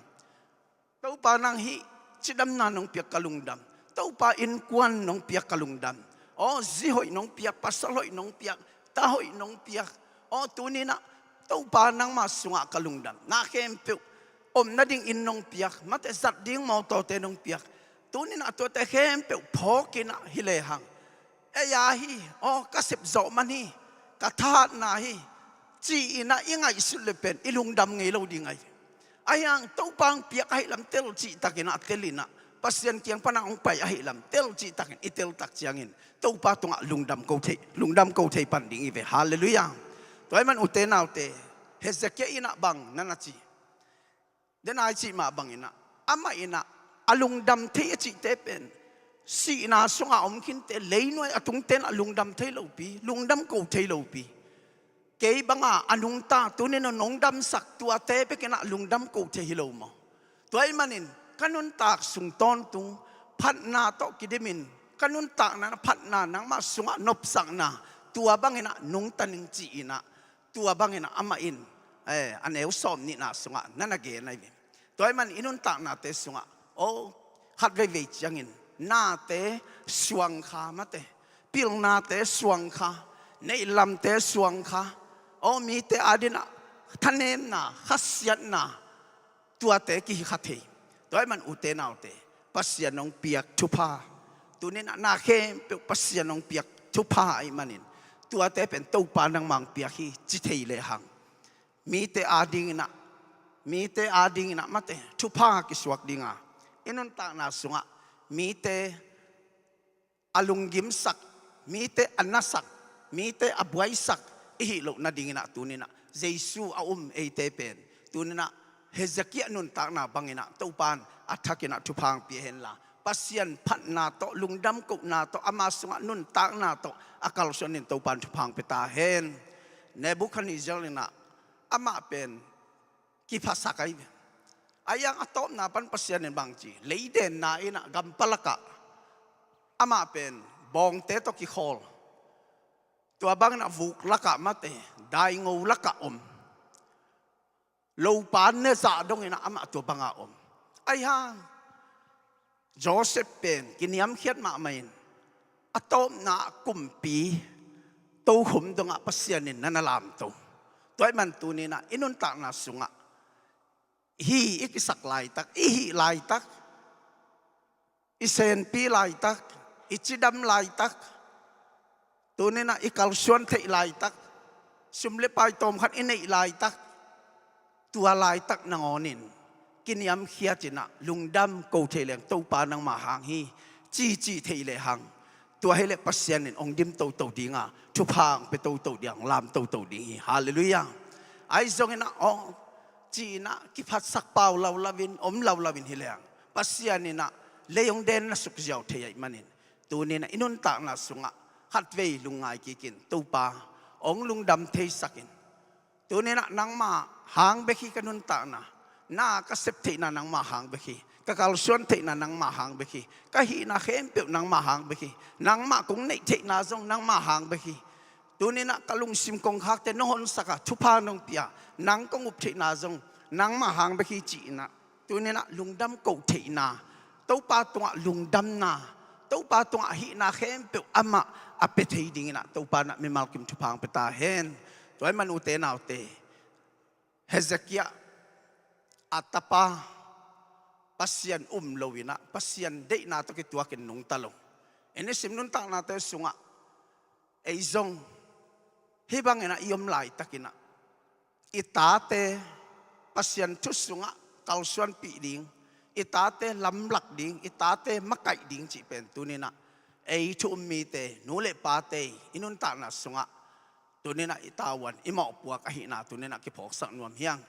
Topa nang hih cidamna nong piak ka lungdam. Topa innkuan nong piak ka lungdam. Aw zi hoih nong piak, pasal hoih nong piak, ta hoih nong piak. Aw tuninah Topa nangma sungah ka lungdam. Na khempeuh om nading inn nong piak, mate zat ding mawtawte nong piak. Tuninah tuate khempeuh phawkinah hi lehang ei a hi, aw ka sepzawh man hi, ka thahatna hi ci-inah i ngaihsut leh pen i lungdam ngei lo ding ahi. A hiang Topa hong piak ahih lam tel cihtakinah telinah Pasian kiang panah hong pai ahih lam tel cihtakin i tel tak ciangin Topa tungah lungdam ko thei, lungdam ko thei pan ding i ve. Halleluiah. Tua ahih man ute naute, Hezekiah innah bang na na ci? Dena i cih mah banginah amah innah a lungdam thei a cihte pen sihna sungah a om khinte, leinuai a tungte innah lungdam thei lopi, lungdam ko thei lopi. Kei banga a nungta tuninah nong damsak tuate bekinah lungdam ko thei hi lo maw? Tua ahih manin ka nuntak sung tawntung phatna tawh kidimin ka nuntakna phatna nangmah sungah nopsakna tua banginah nungta ning ci-inah tua banginah amah in, eh, a neu sawm nihna sungah na na gen ahi ve. Tua ahih man i nuntaknate sungah, aw khat veivei ciangin nate suangkha mate, pilnate suangkha, neihlamte suangkha, aw mite adinah thanemna, khasiatna, tuate kihikha thei. Tua ahih man ute naute, Pasian hong piak thupha, tuninah na khempeuh Pasian hong piak thupha ahih manin tuate pen Topa nangmah hong piak hi ci thei lehang mite adinginah, mite adinginah mate thupha kisuak dinga i nuntakna sungah mite a lunggimsak, mite a nasak, mite a buaisak i hih loh nadinginah tuninah Jesu a um eite pen tuninah Hezekiah nuntakna bangin ah Topa in a thakin ah thupha hong pia henla, Pasian phatna tawh, lungdam kohna tawh, ama sungah nuntakna tawh a kalsuan in Topa in thupha hong pia ta hen. Nebuchadnezzar in ah amah pen kiphasak ahi ve. Ahi hang a tawpna pan Pasian in bang ci, leidenna in ah gam palak ah amah pen bawngte tawh kikhawl, tua bangin ah vuk lakah mate, daingo lakah om, lopa ne zah dongin ah amah tua banga om. Ahi hang Joseph pen kiniamkhiat mahmah in, a tawpna kumpi tokhom dongah Pasian in na na lamto. Tua ahih man tuni in ah i nuntakna sungah, hi i kisak laitak, i hih laitak, i senpi laitak, i cidam laitak, tuni in ah i kalsuan theih laitak, sum le pai tawmkhat i neih laitak, tua laitak nangawnin kiniamkhiat in ah lungdam ko thei leng Topa nangma hang hi, cici thei lehang, tua hileh Pasian in hong dim toto dinga, thupha hong pia toto ding, lam toto ding hi. Halleluiah. Ahi zongin ah, aw, ci-in ah kiphatsak pau laulau in, om laulau in hi leng, Pasian in ah lei hong denna suk ziau thei ahih manin, tuni in ah i nuntakna sungah khatvei lungngai kikin, Topa, hong lungdam theisak in. Tuni in ah nangma hang bek hi ka nuntakna, na ka sep theihna nangma hang bek hi, ka kalsuan theihna nangma hang bek hi, ka hihna khempeuh nangma hang bek hi, nangmah kong neih theihna zong nangma hang bek hi. Tuni in ah ka lungsim kongkhakte nong honsak a, thupha nong pia, nang kong up theihna zong nangma hang bek hi, ci-in ah tuni in ah lungdam ko theihna, Topa tungah lungdamna, Topa tungah hihna khempeuh amah a pia thei dingin ah Topa in ah mimal kim thupha hong pia ta hen. Tua ahih man ute naute, Hezekiah a tapa Pasian um lo in ah, Pasian deihna tawh kituakin nungta lo. I nisim nuntaknate sungah ei zong hih bangin ah i om laitakin ah, i tate Pasian thu sungah kalsuanpih ding, i tate lamlak ding, i tate makaih ding cih pen tuni in ah ei thu um mite, nu le pate i nuntakna sungah tuni in ah i tavuan, i mawhpuak ahihna tuni in ah kiphawksak nuam hi hang.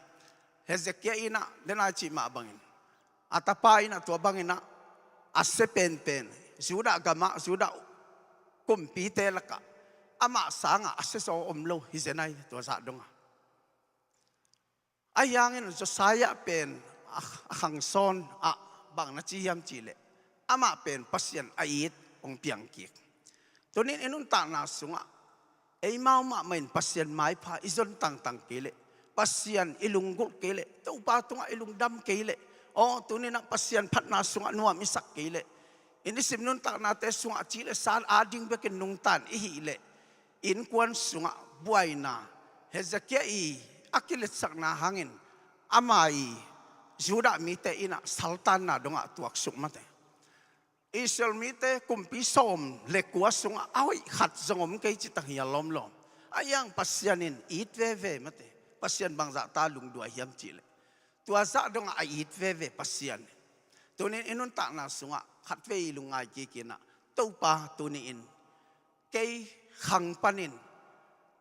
Hezekiah in ah, denai cih mah bangin, a tapa in ah tua bangin ah a sia penpen, Judah gamah, Judah kumpite lakah amah sangah a siazaw om lo hi zen ahi, tua zah dongah. Ahi hangin Josiah pen a, a khangsawn ah bang na ci hiam cih leh, amah pen Pasian a it hong piang kik. Tuni in i nuntakna sungah eimau mahmah in Pasian maipha i zon tangtang kei leh, Pasian i lunggulh kei leh, Topa tungah i lungdam kei leh, aw, tuni in ah Pasian phatna sungah nuam i sak kei leh, i nisim nuntaknate sungah ci le sa in ading bekin nungta in i hih leh, innkuan sungah buaina, Hezekiah i a kiletsakna hangin ama i Judah mite in ah saltanna dongah tuaksuk mate. Israel mite kumpi sawm le kua sungah a hoih khat zong om kei cih tang hi a lawmlawm. Ahi hang Pasian in it veve mate. Pasian bangzah ta lungduai hiam cih leh, tua zah dongah a it veve Pasian. Tuni in i nuntakna sungah khatvei lungngai kikin ah, Topa, tuni in kei khang panin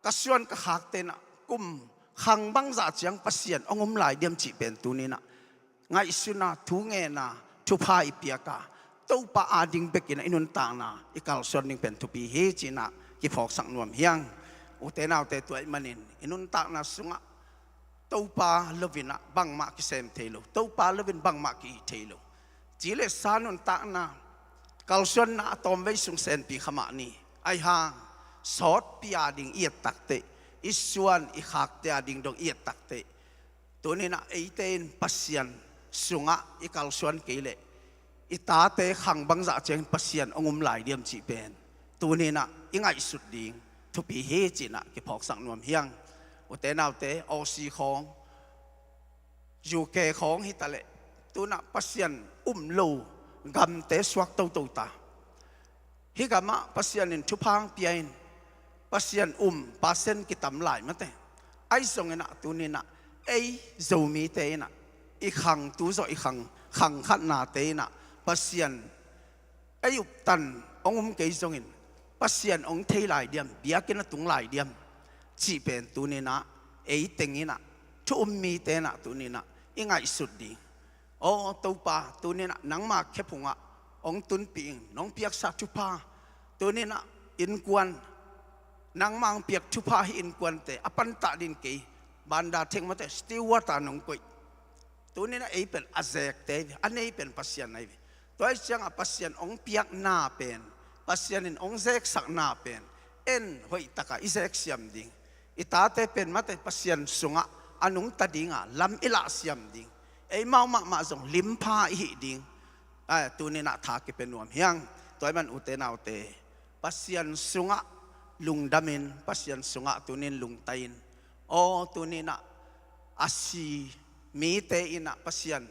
ka suan ka khakte in ah kum khang bangzah ciang Pasian hong um lai diam cih pen tuni in ah ngaihsutna, thungena, thupha i piak a, Topa ading bekin ah i nuntakna i kalsuan ding pen thupi hi, ci-in ah kiphawksak nuam hi hang. Ute naute, tua ahih manin i nuntakna sungah Topa lo-in ah bangmah kisem thei lo, Topa lo-in bangmah ki-it thei lo. Ci le sa nuntakna, kalsuanna a tawmvei sung senpi kha mah ni. Ahi hang sawtpi ading i et takteh, i suan i khakte ading dong i et takteh, tuni in ah eite in Pasian sungah i kalsuan kei leh, i tate khang bangzah ciangin Pasian hong um lai diam cih pen tuni in ah i ngaihsut ding thupi hi, ci-in ah kiphawksak nuam hi hang. Ute naute, Aussie khawng, U K khawng hi ta leh, tu-in ah Pasian um lo gamte suak toto ta. Hih gamah Pasian in thupha hong pia in, Pasian um percent kitam lai mate. Ahi zongin ah tuni in ah ei Zomite in ah i khang, tu zawh i khang, khang khatnate in ah Pasian ei uptan hong um kei zongin, Pasian hong thei lai diam, biakinn a tung lai diam cih pen tuni in ah ei teng in ah, thu um mite in ah tuni in ah i ngaihsut ding. Aw Topa, tuninah nangma khephungah hong tunpih ing, nong piaksa thupha, tuninah innkuan, nangma hong piak thupha hih innkuante a pantah din kei, banda theng mate steward a nong koih. Tuninah ei pen a zekte hi ve, a nei pen Pasian ahi ve. Tua hi ciangah Pasian hong piakna pen, Pasian in hong zeksakna pen en hoihtaka i zeksiam ding. I tate pen mate Pasian sungah a nungta dinga lam i lahsiam ding. Eimau mahmah zong limpha i hih ding. Ai, tuninah tha kipia nuam hiang. Tua hi man ute naute, Pasian sungah lungdamin, Pasian sungah tunin lungtahin. Aw tuninah a si mite inah Pasian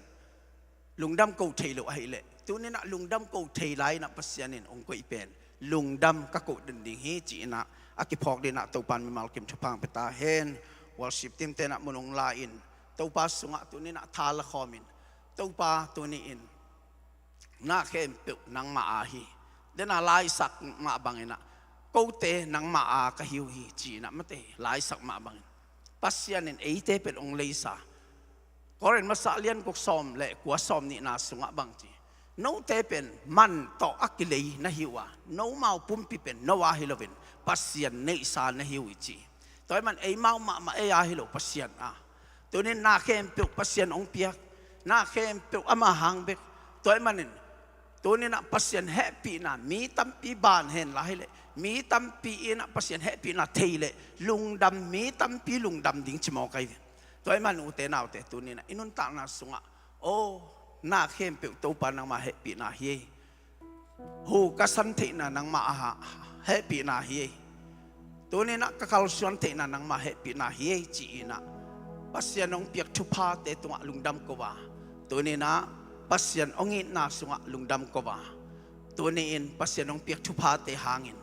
lungdam ko thei lo ahileh, tuninah lungdam ko thei lai inah Pasian in hong koih pen lungdam ka koh den ding hi ci-inah a kiphawk dinah Topan mimal kim thupha hong pia ta hen. Worship team tenah mun hong la-in Topa sungah tuninah tha lakhawmin, Topa tuni-in na khempeuh nangma a hi. Dena laisak mah banginah kote nangma a ka hi uh hi ci-inah mate laisak mah bangin Pasian in eite pen hong leisa. Korin masa lian guk sawm le kua sawm nihna sungah bang ci, note pen man tawh a kilei na hi uh a, nomau pumpi pen no a hi loin Pasian neihsa na hi uh hi ci. Tua hi man eimau mahmah ei a hi lo Pasian a, tunin na khempeuh Pasian hong piak, na khempeuh ama hang bek. Tua hi manin tuninah Pasian hehpihna mi tampi ban hen la hileh, mi tampi inah Pasian hehpihna thei leh lungdam, mi tampi lungdam ding ci mawk ahi ve. Tua hi man ute naute tuninah i nuntakna sungah aw na khempeuh Topa nangma hehpihna hi ei. Hu ka san theihna nangma a hehpihna hi ei. Tuninah ka kalsuan theihna nangma hehpihna hi ei ci-inah Pasian hong piak thuphate tungah lungdam ko a, tuninah Pasian hong itna sungah lungdam ko a, tuni-in Pasian hong piak thuphate hangin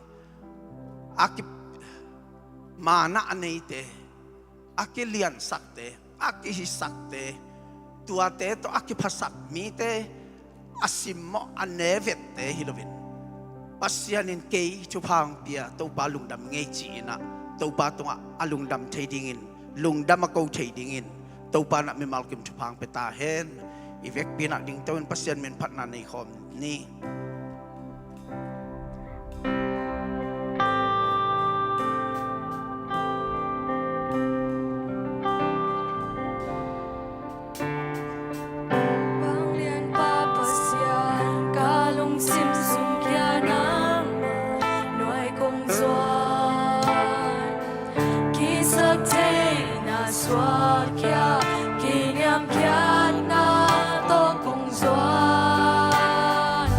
a ki manah a neite, a kiliansakte, a kihisakte, tuate tawh a kiphasak mite, a simmawh a nevette hi loin Pasian in kei thupha hong pia, Topa lungdam ngei ci-inah Topa tungah a lungdam thei dingin, lungdam a ko thei dingin Topa nah mimal kim thupha hong pia ta hen. I vekpi nah dingto in Pasian min phatna nei khawm ni. Vanglianpa Pasian, ka lungsim sungkhia nangma nuai kong zuan. Kisaktheihna suahkhia, kiniamkhiatna tawh kong zuan.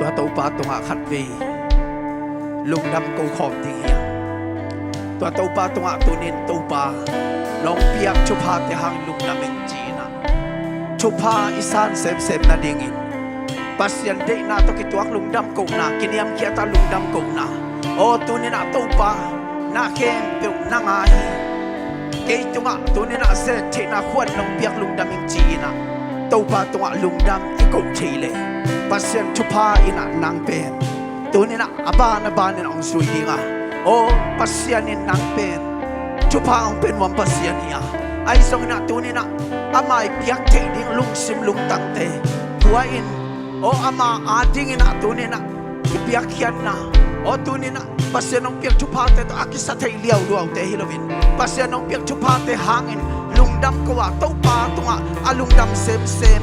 Tua Topa tungah khatvei lungdam ko khawm ding hi hang. Tua Topa tungah tunin, Topa, nong piak thuphate hang lungdam ing ci-in ah, thupha i san semsem nadingin Pasian deihna tawh kituak lungdam kohna, kiniamkhiat a lungdam kohna. Aw, tunin ah Topa, na khempeuh nang a hi. Kei tungah tunin ah zek theihna khuan nong piak lungdam ing ci-in ah, Topa tungah lungdam i koh theih leh, Pasian thupha in ah nang pen tunin ah a ban a banin hong zui ding a. Aw, Pasian in nang pen thupha hong pia nuam Pasian hi a, ahi zongin ah tunin ah ama i piak theih ding lungsim lungtangte pua in, aw, ama adingin ah tunin ah i piakkhiatna, aw, tunin ah Pasian hong piak thuphate tawh a kisa thei liauliaute hi loin, Pasian hong piak thuphate hangin lungdam ko a, Topa tungah a lungdam semsem,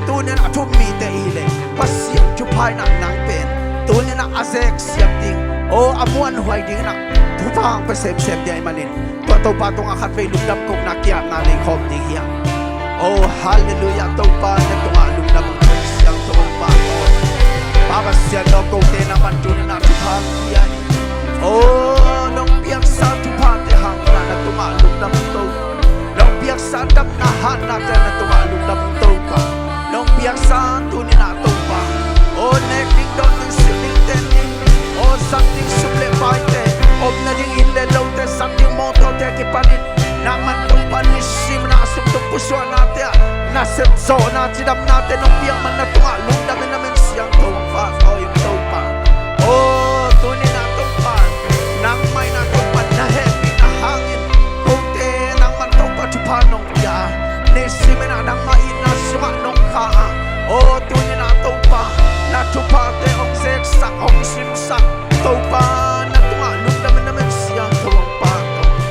tunin a thum mite i hi leh, Pasian thupha in ah nang pen tunin ah a zek siam ding, aw, a muanhuai dingin ah thupha hong pia semsem ding ahih manin, tua Topa tungah khatvei lungdam kohna, kiatna lei khawm ding hi hang. Oh, halleluiah, Topa na tungah lungdam, siangtho Pa tawh. Pa Pasian aw, kote nangman tunin ah thupha hong pia in. Oh, nong piaksa thuphate hangin ah na tungah lungdam, Topa. Nong piaksa damna hatnate na tungah lungdam, Topa. Nong piaksa tunin ah Topa, aw, nek ding, dawn ding, silh ding, ten ding, aw, zat ding sum le paite, om nading inn le lote, zat ding mawtawte kipanin, nangman Topa nisimin ah a sung tung pusuahnate ah nasep zawhna, cidamnate nong piak man na tungah lungdam in, na min siangtho hong pahtawi in, Topa. Aw, tunin ah Topa, nangmah in ah Topa na hehpihna hangin kote nangman Topa thupha nong pia a, nisimin ah nangmah itna sungah nong kha a, aw, tunin ah Topa, na thuphate hong zeksak, hong simsak, Topa, na tungah lungdam in, na min siangtho hong pahtawi.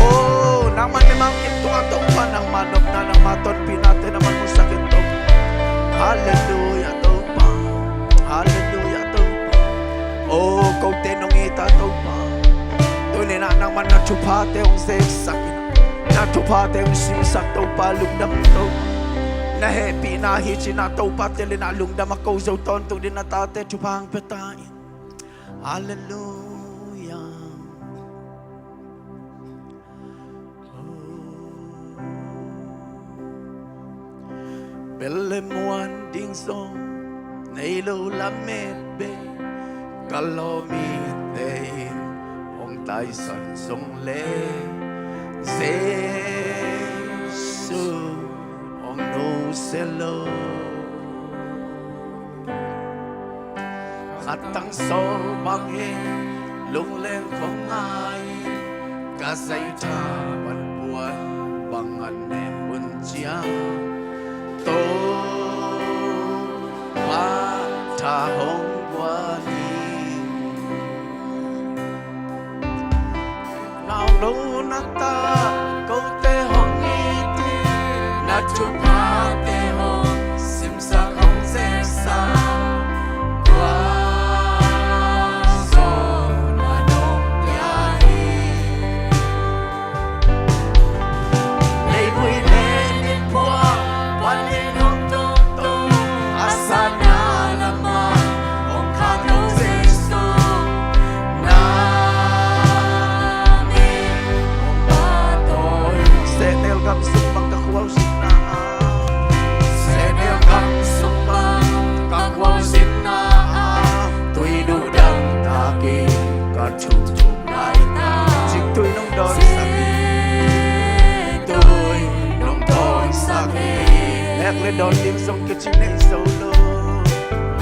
Aw, nangmah mimal kim tungah Topa, nangmah nopna, nangmah tonpihnate nangmah musak in, Topa. Halleluiah, Topa. Halleluiah, Topa. Aw, kote nong it a, Topa, tunin ah nangman na thuphate hong zeksak in, na thuphate hong simsak, Topa, lungdam, Topa. Na hehpihna hi ci-in ah Topa tel in ah lungdam a ko zo tawntung ding, na tate thupha hong pia ta in. Halleluiah. Bel le muan ding zong nei lo lamet bei, ka lawmmite in hong taisan zong le, Jesu hong nusia lo. Khat tang sawl bang hi, lungleng khong ngai, ka zaitha pan puan bang a nem un ciang, Topa tha hong guan hi. Nau lo na ta, kote hong it in, na thuphate hong simsak hong zeksak, tua zong na nong pia hi. Leivui le niphua panin hong tungtung, a sana lamah hong khak lo Jesu, na min hong pahtawi. Sehnel gam sung bang ka khualzinna ah, sehnel gam sung bang ka khualzinna ah, tui duhdang takin ka thum thum lai ta. Cingtui nong dawnsak hi. Cingtui nong dawnsak hi. Nek le dawn ding zong kicing nei zo lo.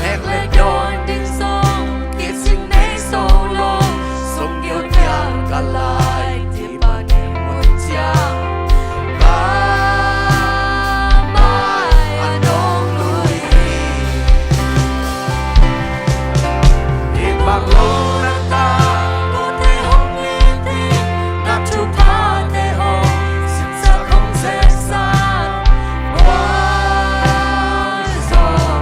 Nek le dawn ding zong kicing nei zo lo. Sung gil piang ka lai, ti panin mun ciang, ka mai a nong lui hi. I bang lo na ta, kote hong it in, na thuphate hong simsak hong zeksak, tua zong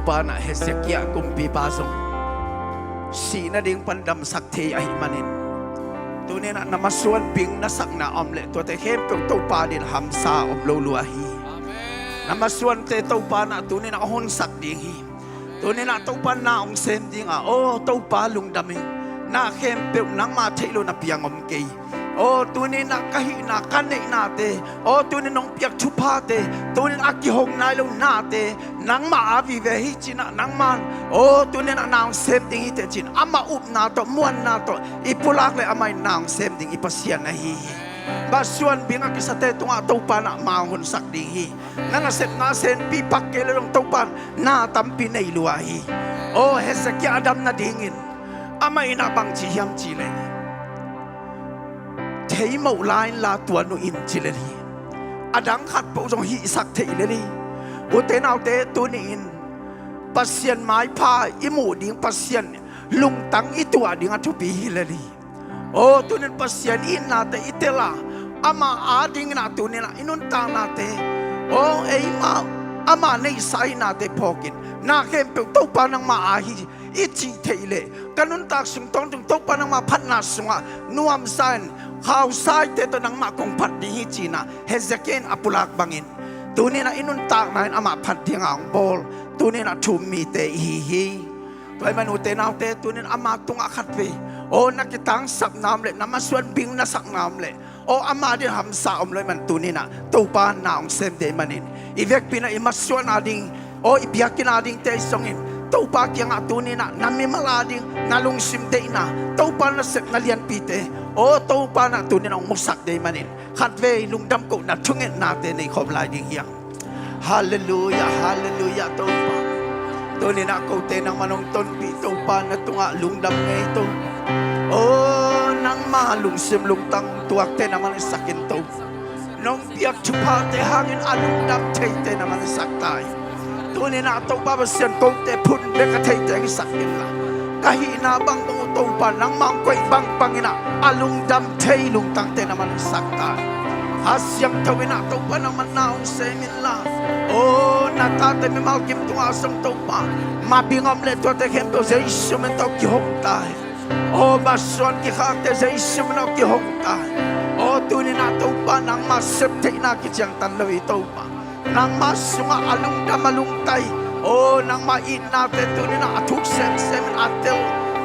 Panah Hezekiah kumpipa zong sih nading pan damsak thei ahih manin, tuni-in ah na masuan bing na sakna om leh tuate khempeuh Topa adingin hamsa om lo lua hi. Na masuante Topa in ah tuni-in ah hong honsak ding hi. Tuni-in ah Topa in na hong sem ding a, aw Topa lungdam ing. Na khempeuh nangma theih loh na piang om kei. Aw tuni-in ah ka hihna ka neihnate, aw tuni-in nong piak thuphate, tuni-in a kihong nai lo nate nangma a vive hi ci-in ah nangman, aw tuni-in ah na hong sem ding hi teh ci-in amah upna tawh muanna tawh i pulak leh amah in na hong sem ding i Pasian ahi hi. Masuan bing a kisate tungah Topa in ah ma hong honsak ding hi. Na nasepna senpi pak kei leh zong Topa in na tampi nei lua hi. Aw Hezekiah a dam nadingin amah in ah bangci hiam cih leh, thei moh la inla tuan uh in ci lel hi. A dang khat peuh zong hihsak theih lel hi. Ute naute, tuni-in Pasian maipha i muh ding, Pasian lungtang i tuah ding a thupi hi lel hi. Aw tuni-in Pasian itnate i tel a, ama adingin ah tuni-in ah i nuntaknate, aw eima ama neihsa itnate phawkin, na khempeuh Topa nangma a hi i cih theih leh, ka nuntak sung tawntung Topa nangma phatna sungah nuamsa in, khausaite tawh nangmah kong phat ding hi ci-in ah Hezekiah in a pulak bangin, tuni-in ah i nuntakna in amah phat dingin hong bawl, tuni-in ah thu-um mite i hi hi. Tua ahih manin ute naute, tuni-in ama tungah khatvei, aw na kitangsapna om leh, na masuan bing na sakna om leh, aw ama adingin hamsa om lo ahih manin tuni-in ah Topa in na hong sem ding ahih manin, i vekpi-in ah i masuan ading, aw i biakinn adingte i zongin Topa kiangah tuni-in ah na mimal ading, na lungsim deihna, Topa nasepna lianpite, aw Topa in ah tuni-in ah hong musak ding ahih manin, khatvei lungdam kohna thungetnate nei khawm lai ding hi hang. Halleluiah, halleluiah Topa. Tuni-in ah kote nangman hong tonpih Topa, na tungah lungdam ngei Topa. Aw nangma lungsim lungtang tuakte nangman hong hisak in Topa. Nong piak thuphate hangin a lungdam theite nangman hong hisak ta hi. Tuni-in ah Topa Pasian, kote phun bek a theite hong hisak inla, ka hihna bangbang uh Topa nangma hong koih bangbangin ah a lungdam thei lungtangte nangman hong hisak ta hi. Kha Siangtho in ah Topa nangman na hong sem inla, aw na tate mimal kim tungah zong Topa, mabing om leh tuate khempeuh Jesu min tawh kihong ta hi. Aw masuan kikhakte Jesu min tawh kihong ta hi. Aw tuni-in ah Topa nangma sep theihna kiciangtan lo hi Topa. Nangma sungah a lungdam a lungtai, aw nangma itnate tuni-in ah a thuk semsem in a tel,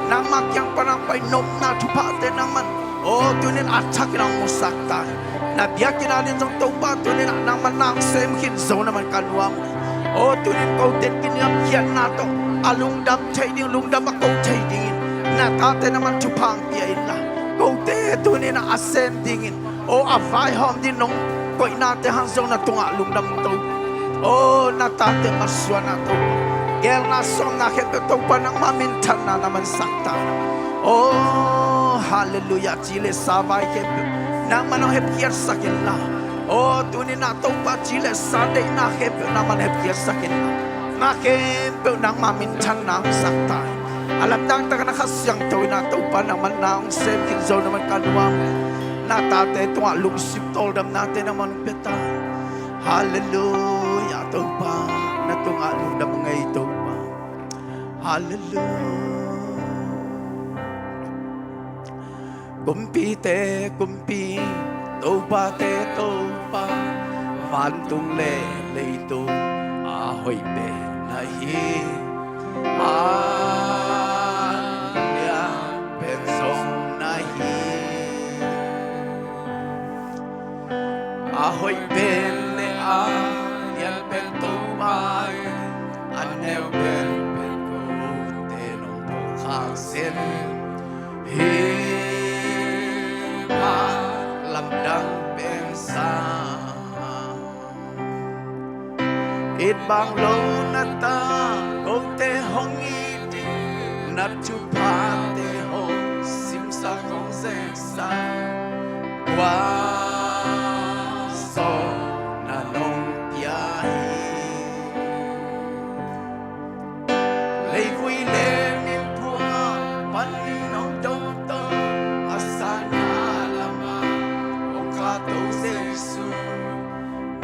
nangma kiang pan a pai nopna thuphate nangman, aw tuni-in a thakin hong musak ta hi. Na biakinn adingin zong Topa tuni-in ah nangman na hong sem khin zo na man ka nuam uh hi. Aw tuni-in kote in kiniamkhiatna tawh a lungdam thei ding, lungdam a ko thei dingin na tate nangman thupha hong pia inla, kote tuni-in ah a sem dingin, aw a vaihawm ding nong koihnate hang zong na tungah lungdam Topa. Aw na tate masuanna Topa, geelna sawmna khempeuh Topa nangma minthanna nangman sak ta hi. Aw halleluiah, ci leh sa vai khempeuh nangman hong hepkhiatsak inla, aw tuni-in ah Topa ci leh sa deihna khempeuh nangman hepkhiatsak inla, na khempeuh nangma minthanna hong sak ta hi. A lamdang takin ah Kha Siangtho in ah Topa nangman na hong sem khin zo na man ka nuam uh hi. Na tate tungah lungsim tawldamnate nangman hong pia ta hi. Halleluiah Topa, na tungah lungdam ngei Topa. Halleluiah. Kumpite Kumpi, topate Topa, vantung le leitung a hoih pen na hi. A lian pen zong na hi. A hoih pen le a lian pen Topa in, a neu pen pen kote nong phukhak sin. Hih mah lamdang pen sa. It bang lo na ta kote hong it ding, na thuphate hong simsak hong zeksak, kua sawm na nong pia hi. Leivui le miphua panin hong dotto, a sanna lamah hong khato Jesu,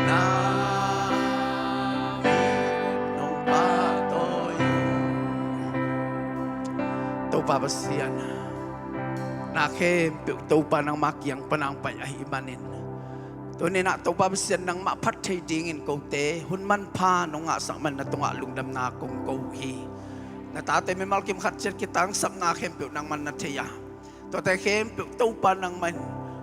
na min hong pahtawi. Pa Pasian, na khempeuh Topa nangmah kiang pan hong pai ahih manin, tuni-in ah Topa Pasian, nangmah phat thei dingin kote hun manpha nong ngahsak man na tungah lungdamna kong ko uh hi. Na tate mimal kim khat ciat kitangsapna khempeuh nangman na thei a, tuate khempeuh Topa nangman,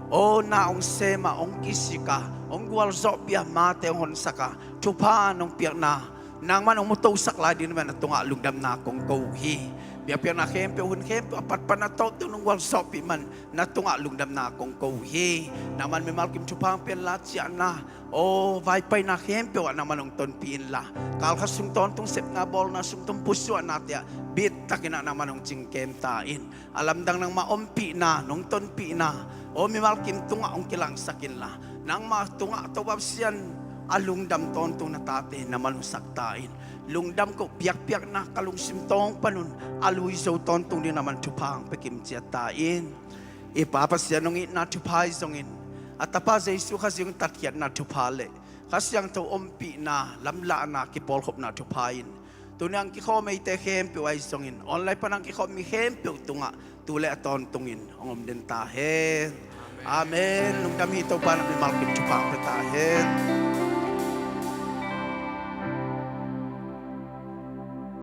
aw, na hong sem a, hong kisik a, hong gualzawhpih a, mate hong honsak a, thupha nong piakna nangman hong mutosak lai ding na tungah lungdamna kong ko uh hi. Biakpiakna khempeuh, hun khempeuh a patpat na tawh tu nong gualzawhpih man na tungah lungdamna kong ko uh hi. Nangman mimal kim thupha hong pia inla, ciahna, aw, vaipaina khempeuh ah nangman hong tonpih inla, kalkhat sung tawntung sepna bawlna sung tung pusuahnate ah bittakin ah nangman hong cingkem ta in. A lamdang nangmah ompihna, nong tonpihna, aw, mimal kim tungah hong kilangsak inla, nangmah tungah Topa Pasian, a lungdam tawntung na tate na mansak ta in. Lungdam ko biakpiakna ka lungsim tawng panun a lui zo tawntung ding nangman thupha hong pia kim ciat ta in. I Pa Pasian, nong itna thupha hi zongin, a Tapa Jesu Khazih hong tatkhiatna thupha le Kha Siangtho ompihna, lamlahna, kipawlkhopna thupha in tuni a hong kikhawm eite khempeuh ahi zongin, online pan a hong kikhawm mi khempeuh tungah tu le a tawntungin hong om den ta hen. Amen. Lungdam hi. Topa in mimal kim thupha hong pia ta hen.